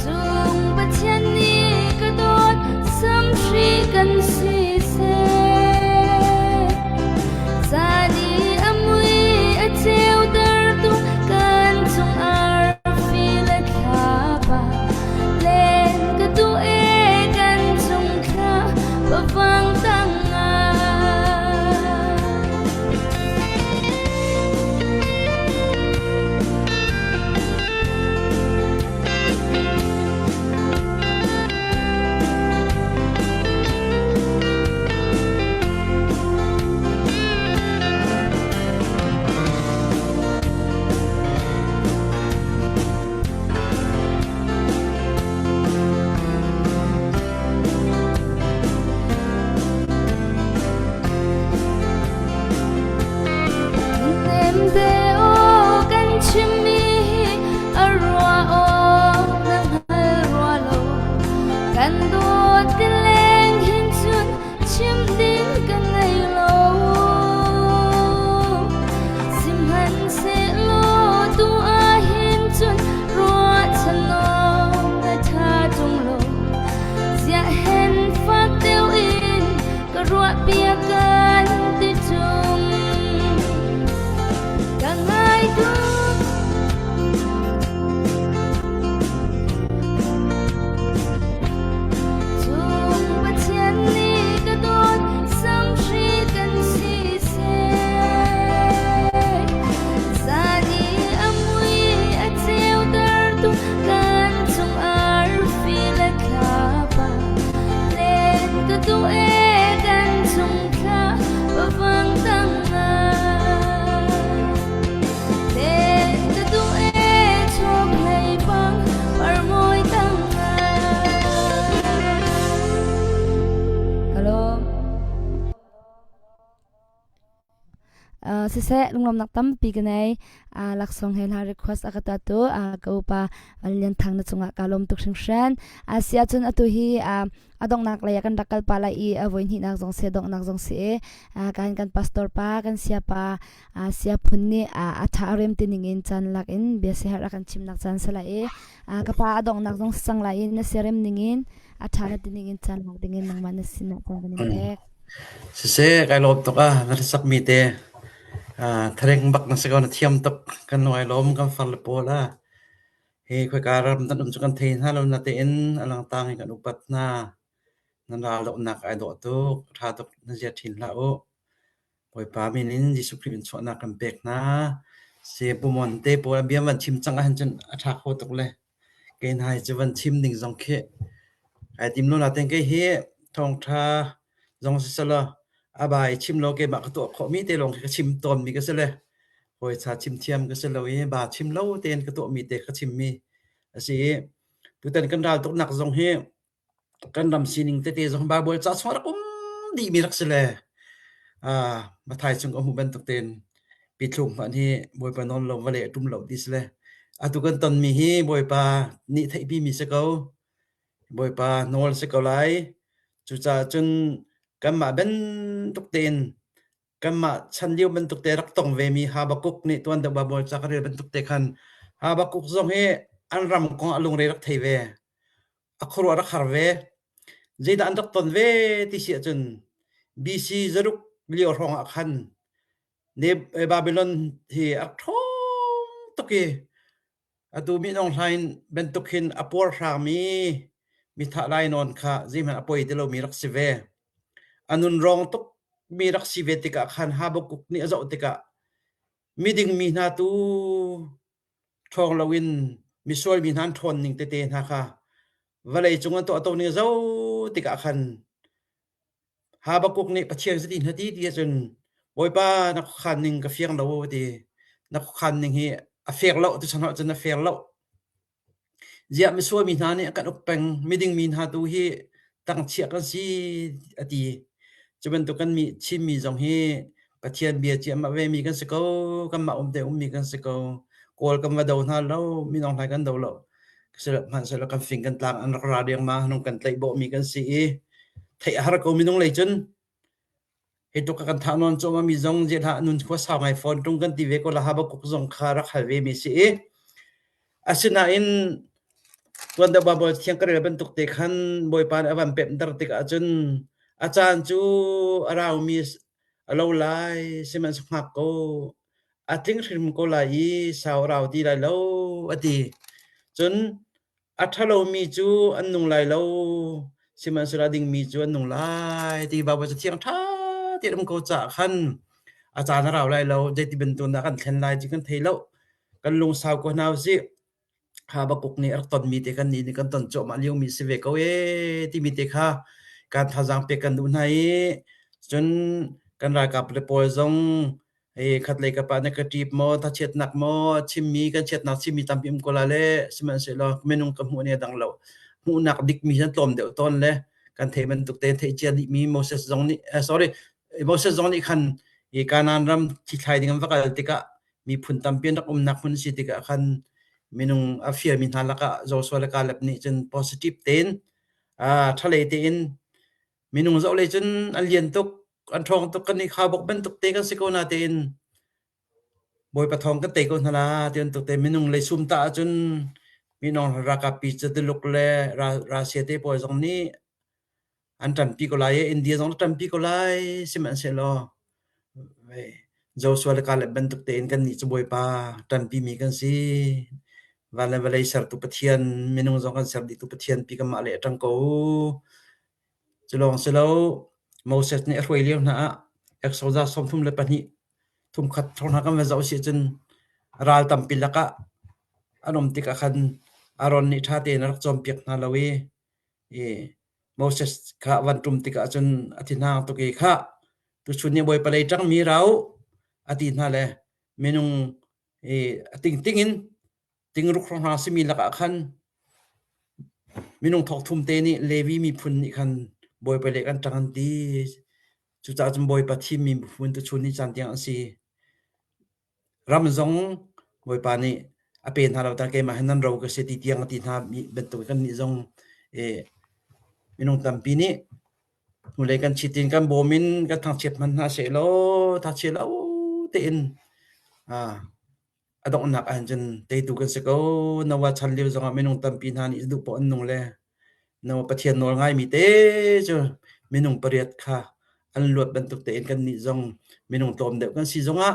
cung Pathian nih ka dawt samhri kan si seh. Zan i a mui a ceutertu kan cung arfi le thlapa len ka duh ee kan cung thla pavang tangah. Nemte aw kan chimmi hi a ruah awk na hngal rua lo. Kan dawt ti leng hin cun chim ding ka ngei lo. Sihmanhsehlaw tu ahhin cun ruahchan awk na ṭha ṭung lo. Ziah hen fak deuh in ka ruahpiak kan ti ṭung. Ka ngai tuk. Cung Pathian nih ka dawt samhri kan si seh. Zan i a mui a ceutertu kan cung arfi le thlapa len ka duh ee kan chung thla pavang tangah len ka duh ee chokhlei bang parmawi tangah Kalom Siseh lunglawmnak tampi ka nei. Laksawng he hla request a ka tuahtu ka upa Lian Thang na cungah ka lawm tuk hringhran. Si ahcun atu hi a donghnak lei ah kan rak kal pa lai i a voi hnihnak zong si a donghnak zong si i kan kan pastor pa kan sia pa sia phun nih a tha a rem ti ning in caan lak in bia siaherh a kan chimnak caan si lai i ka pa a donghnak zong si cang lai i na siarem ning in a tha na ti ning in caan lak ding in nangmah na sinah caan kan in pek. Siseh, kai lawm tuk ah na sakmi te thareng bak na si ko na thiam tuk kan lung ai lawm kan far le pawl ah hi khoika ram nan um cu kan thei hna lo na tein a langtang in kan upat hna nan ral dohnak ai dawh tuk tha tuk na zia ṭhin hlah u Bawipa min in Jesuh Khrih in chuahnak kan pek hna se pumon te pawl bia van chim cang ahhin cun a ṭha kho tuk le Kei hna hi cu van chim ding zong khi ai tim lo nain kei hi thawngṭha zong siselaw a ba i chim law keimah ka tuah khawhmi te lawng khi ka chim tawnmi ka si le. Hawicha chim thiam ka si lo i ba chim lo tein ka tuahmi te ka chimmi a si i tutan kan ral tuknak zong hi kan ram sining tete zong Baibal ca chung rak um dihmi rak si le ah Matthai chung ka hmuh bantuk tein pithlung hmanh hi Bawipa nawl lo va le ṭum lo ti si le atu kan tonmi hi Bawipa nih theihpi mi si ko. Bawipa nawl si ko lai. Cucaah cun kanmah bantuk tein kanmah chan lio bantuk te rak tong vemi Habakkuk nih tuan deuh Baibal ca ka rel bantuk te khan Habakkuk zong hi an ram kong a lungre rak thei ve. A khuaruah rak har ve. Zeidah an rak ton ve ti si ahcun BC zaruk lio hrawng ah khan Babylon hi a rak ṭhawng tuk i Atu Minung Hlain bantuk hin a puarhrangmi mithah lainawn kha zeihmanh a poi ti lomi rak si ve. A nunrawng tukmi rak si ve tikah khan Habakkuk nih a zoh tikah miding mi hna tu ṭhawng loin misual mi hna an ṭhawn ning tete hna kha vawlei cung an tuahto ning a zoh tikah khan Habakkuk nih Pathian zetin na ti ti ahcun Bawipa na khuakhan ning ka fiang lo a ti. Na khuakhan ning hi a fair lo tuchan ahcun a fair lo. Ziah misual mi hna nih a kan uk peng, miding mi hna tu hi tangchiah kan si a ti. Cu bantuk kan mi Chinmi zong hi Pathian bia ciahmah ve mi kan si ko, kanmah um te ummi kan si ko. Kawl kan va do hna lo, minung hlai kan do lo. Sihmanhsehlaw kan fing kan tlang an rak ra dengmang, hanung kan tlaih bawhmi kan si i theih a har ko minung lei cun. Hi tluk a kan thah nawn cuahmah mi zong ziah hlah nun khua sau ngai fawn ṭung kan ti ve ko la Habakkuk zong kha rak hal ve mi si i asinain tuan deuh Baibal thiang ka rel bantuk te khan Bawipa nih a van pemhter tikah cun a caan cu a raumi a lo lai sihmanhsehlaw hngak ko a tling hrim ko lai i sau a rau ti lai lo a ti. Cun a ṭhalomi cu an nung lai lo, sihmanhsehlaw a dingmi cu an nung lai ti Baibal Cathiang ṭha tein um ko caah khan a caan a rau lai lo, zeiti bantuk dah kan thlen lai ti kan thei lo. Kan lungsau ko hna usih. Habakkuk nih a rak tonmi te kan nih nih kan ton cuahmah liomi si ve ko ee timi te kha kan thazaang pek kan duh hna i cun kan ralkap le pawl zong hei khatlei ka pa na ka ṭip maw thachiatnak maw chimmi kan chiatnak chimmi tampi um ko la le sihmanhsehlaw minung ka hmuh nih a dang lo hmuhnak dikmi hi an tlawm deuh tawn le kan theih bantuk tein theih cia dihmi Moses zong nih eh, sorry Moses zong nih khan i Kanaan ram thithlai ding an va kal tikah miphun tampi an rak umnak hmun si tikah khan minung a fialmi hna lakah Joshua le Caleb nih cun positive tein ah ṭhalei tein minung zoh lei cun an lian tuk an ṭhawng tuk kan i khaubawk bantuk te kan si ko na tein Bawipa thawng kan tei ko hna la ti bantuk te minung lei sum ta ahcun minung ralkap pi cu Tuluk le Russia te pawl zong nih an ṭanpi ko lai i India zong a ṭanpi ko lai sihmanhsehlaw Joshua le Caleb bantuk tein kannih cu Bawipa ṭanpimi kan si. Van le vawlei sertu Pathian, minung zong kan ser dihtu Pathian pi kanmah le a ṭang ko. Cu lawng si lo, Moses nih a hruai lio hna ah Exodus 32 thumkhat thawng hna kan van zoh si ahcun ral tampi lakah an um tikah khan Aaron nih ṭha tein a rak cawnpiak hna lo i i Moses kha a van ṭum tikah cun a thinhang tuk i khah tuchun ni Bawipa lei ṭangmi ra u a ti hna le minung i a tingting in tingruk hrawng hna simi lakah khan minung thawk thum te nih Levi miphun nih khan Bawipa lei kan ṭang an ti. Cucaah cun Bawipa thimmi miphun tuchun ni caan tiang an si. Ram zong Bawipa nih a pe hna lo ta keimah hi nan ro ka si ti tiang a ti hna mi bantuk kannih zong eh, minung tampi nih hnulei kan chit in kan bawm in kan thangchiat hmanh hna sehlaw thachia lo tein ah a donghnak ahhin cun teitu kan si ko. Noah chan lio zongah minung tampi hna nih duh poah an nung le Noah Pathian nawl ngaimi te cu minung pariat kha an luat bantuk tein kannih zong minung tlawm deuh kan si zongah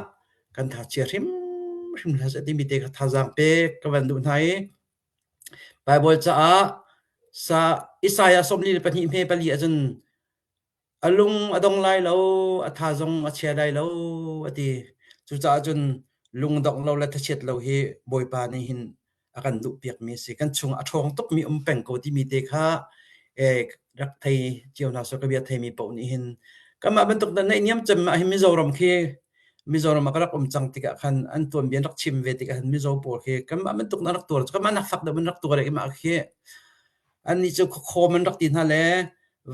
kan thachia hrimhrim hlah seh timi te kha thazaang pek ka van duh hna i Baibal caah sa Isaiah 42 hme pali ahcun A lung a dong lai lo, a tha zong a chia lai lo, a ti. Cucaah cun lungdongh lo le thachiat lo hi Bawipa nih hin a kan duhpiakmi a si. Kan chung a ṭhawng tukmi um peng ko timi te kha eh, rak thei cio hna sawh ka bia theimi paoh nih hin kanmah bantuk na naihniam cem ah hin Mizoram khi. Mizoram ah ka rak um cang tikah khan an tuanbia an rak chim ve tikah khan Mizo pawl khi kanmah bantuk in an rak tuar kanmah nak fak deuh in rak tuar i mah khi annih cu khuakhawm an rak ti hna le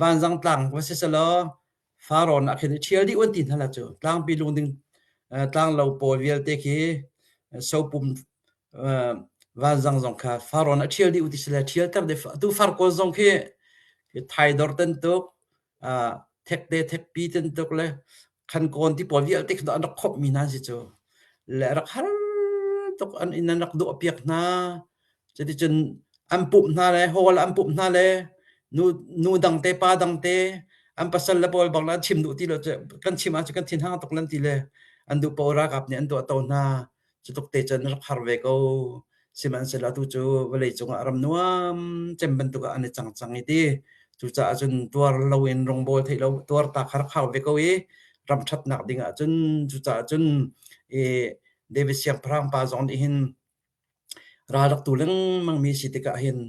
vanzang tlang va si selaw Farrawn ah khin i ṭhial dih an ti hna la cu tlangpi lungding tlanglo pawl vialte khi sopum vanzang zong kha Farrawn ah ṭhial dih u ti si le ṭhialter dih atu farkawn zong khi thaidor tan tuk thekte thekpi tan tuk le khankawn ti pawl vialte khi an rak khawmhmi hna an si cu le rak har tuk an inn an rak duah piak hna cuticun an pumh hna le hall an pumh hna le nu nu dang te pa dang te an pasal le pawl bang an chim duh ti lo kan chim ahcun kan thin hang tuk lan ti le an duh paoh ralkap nih an tuah to hna Cutluk te cun rak har ve ko. Sihmanhsehlaw atu cu vawleicung ah ram nuam cem bantuk ah an i cang cang i ti. Cucaah cun tuar loin rawngbawl theih lo tuar ta kha rak hau ve ko i ram ṭhatnak ding ah cun cucaah cun i David siangpahrang pa zong nih hin ral rak tu lengmang mi si tikah hin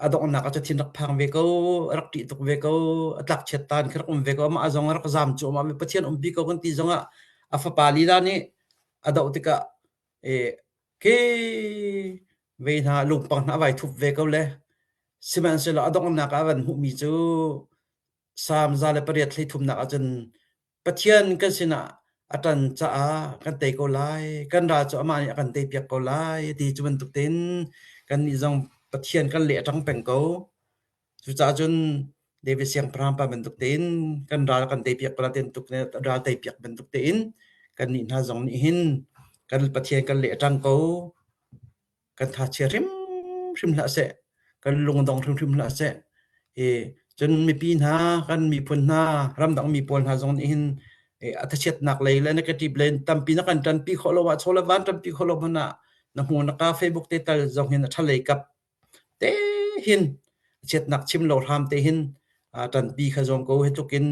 a donghnak ah cu thin rak phang ve ko, a rak ṭih tuk ve ko, a tlakchiat tan khi rak um ve ko, amah zong a rak zaam cuahmah mi Pathian umpi ko kan ti zongah a fapa lila nih a doh tikah e ke ve hna lungpang hna a vai thup ve ko le sihmanhsehlaw a donghnak ah a van hmuhmi cu Salm 108 thleithumnak ahcun Pathian kan sinah a ṭan caah kan tei ko lai, kan ral cu amah nih a kan teipiak ko lai ti cu bantuk tein kannih zong Pathian kan leh a ṭang peng ko. Cucaah cun David siangpahrang pa bantuk tein kan ral kan teipiak ko lai tuk ral teipiak bantuk tein kannih hna zong nih hin kan Pathian kan leh a ṭang ko. Kan thachia hrimhrim hlah seh. Kan lungdong hrimhrim hlah seh. I cun mipi hna, kan miphun hna, ramdang mi pawl hna zong nih hin a thachiatnak lei le negative lei tampi na kan ṭanpi khawh lo ah chaw le van ṭanpi khawh lo hmanh ah na hmu na ka Facebook te tal zong hin a ṭha lei kap te hin chiatnak chim lo hram te hin ṭanpi kha zuam ko hi tluk in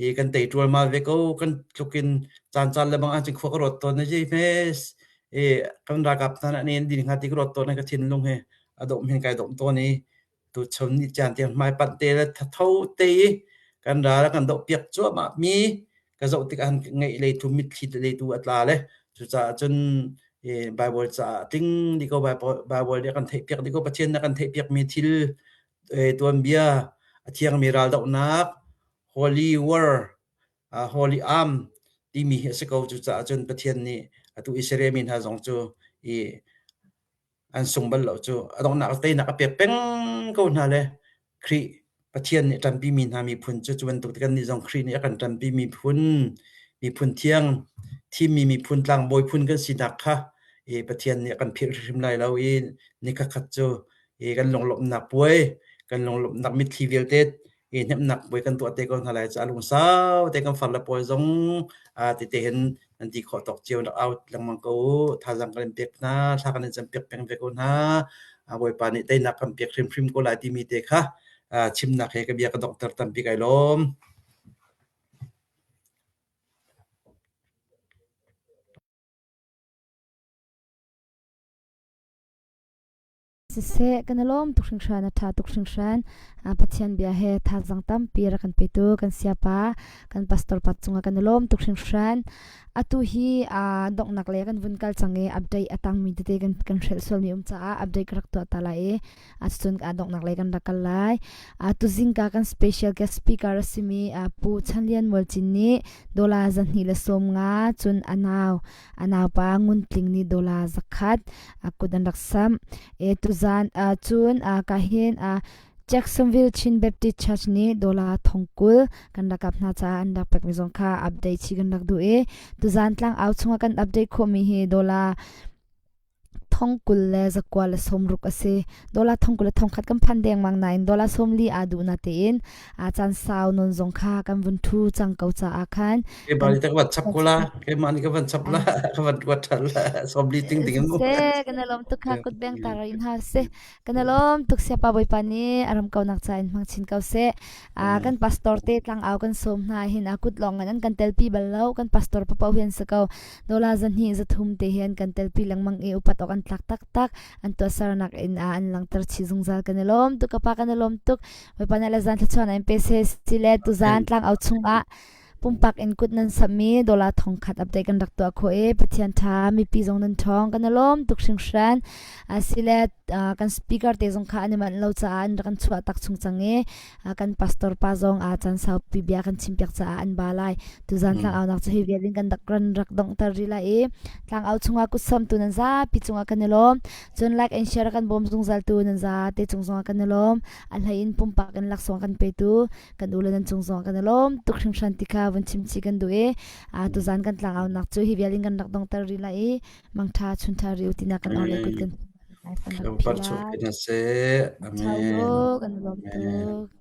i kan tei ṭualmal ve ko kan tluk in caan caan le bang ahcun khua ka ruat tawn na ji hmes i kan ralkap hna nih an din hnga ti ka ruat tawn ka thinlung he a dawm hin kai dawm tawn i tuchun ni caan tiang hmai panh te le thatho te i kan ral kan doh piak cuahmah mi ka zoh tikah ngeih lei tu mitthli lei tu a tla le cucaah cun Bible caah tling dih ko Bible nih a kan theihpiak dih ko Pathian nih a kan theihpiak mi thil tuanbia a thiangmi raldohnak Holy War Holy Arm timi hi a si ko cucaah cun Pathian nih atu Israel mi hna zong cu i an sung bal lo cu a donghnak teinak a pek peng ko hna le Khrih Pathian nih ṭanpimi hna miphun cu cu bantuk kan nih zong Khrih nih a kan ṭanpi miphun miphun thiang thimmi miphun tlangbawi phun kan sinak kha i Pathian nih a kan philh hrimhrim lai lo i ni khat cu i kan lunglawmhnak puai kan lunglawmhnak mitthli vialte i hnemhnak puai kan tuah te ko hna lai caah lungsau te kan far le pawl zong tete hin nan ti khawh tawk cio rak out lengmang ko u thazaang kan in pek hna thla kan in campiak peng ve ko hna Bawipa nih teinak kan pek hrimhrim ko lai timi te kha chimnak he ka bia ka donghter tampi kai lawm. Siseh, kan i lawm tuk hringhran, a ṭha tuk hringhran. Pathian bia he thazaang tampi rak kan petu kan siapa, kan pastor pa cungah kan i lawm tuk hringhran. Atu hi donghnak lei kan vun kal cang i update a tangmi tete kan kan hrelh sualmi um caah update ka rak tuah ta lai i cun donghnak lei kan rak kal lai. Tuzingka kan special guest speaker a simi Pu Chan Lian Mualcin nih dollar 250 cun a nau A naupa Ngun Tling nih dollar zakhat a kut an rak samh. E tuzan uh, cun uh, ka hin uh, Jacksonville Chin Baptist Church nih dollar 10,000 kan rak kap hna caah an rak pekmi zong kha update chi kan rak duh i tuzan tlang au chungah kan update khawhmi hi dollar 29,060 a si. Dollar 20 le 1000 kan phan dengmang nain dollar 40 aa duh na tein a caan sau nawn zong kha kan vun thu cang ko caah khan Keimah nih ka van chap ko la. Keimah nih ka van chap la. Ka van tuat ṭhan la. 40 ting ding in mu. Siseh, kan i lawm tuk kha kut beng tar in ha seh. Kan i lawm tuk siapa Bawipa nih a ram ko nak ca in hmang chin ko seh. A kan pastor te tlangau kan sawm hna hin a kut lawng in an kan telpi bal lo. Kan pastor papo hi an si ko. Dollar 200 300 te hi an kan telpi lengmang i upat awk an tlak taktak. An tuahsernak in a an langhter chih zungzal kan i lawm tuk ka pa kan i lawm tuk. Bawipa nih le zan thluachuah in pe seh. Sile tuzan tlangau chungah. Pumpak in kut nan sammi dollar thongkhat update kan rak tuah khawh i Pathian ṭha mipi zong nan ṭhawng kan i lawm tuk hringhran. Asile kan speaker te zong kha an i manh lo caah an rak kan chuah tak chung cang i kan pastor pa zong a caan saupi bia kan chimpiak caah an ba lai. Tuzan tlangaunak cu hi vial in kan rak ran rak donghter rih lai i tlangau chungah kutsamtu nan zapi cungah kan i lawm. Cun like and share kan bawm zungzal tu nan zate cung zongah kan i lawm. A hlei in pumpak in laksawng kan petu kan u le nan cung zong kan i lawm tuk hringhran ti kha vun chim chih kan duh i tuzan kan tlangaunak cu hi vial in kan rak dongter rih lai i mangtha chuntha ri u tinak kan orle kut kan Kan rak phi lai. Amen. Kan lawm tuk.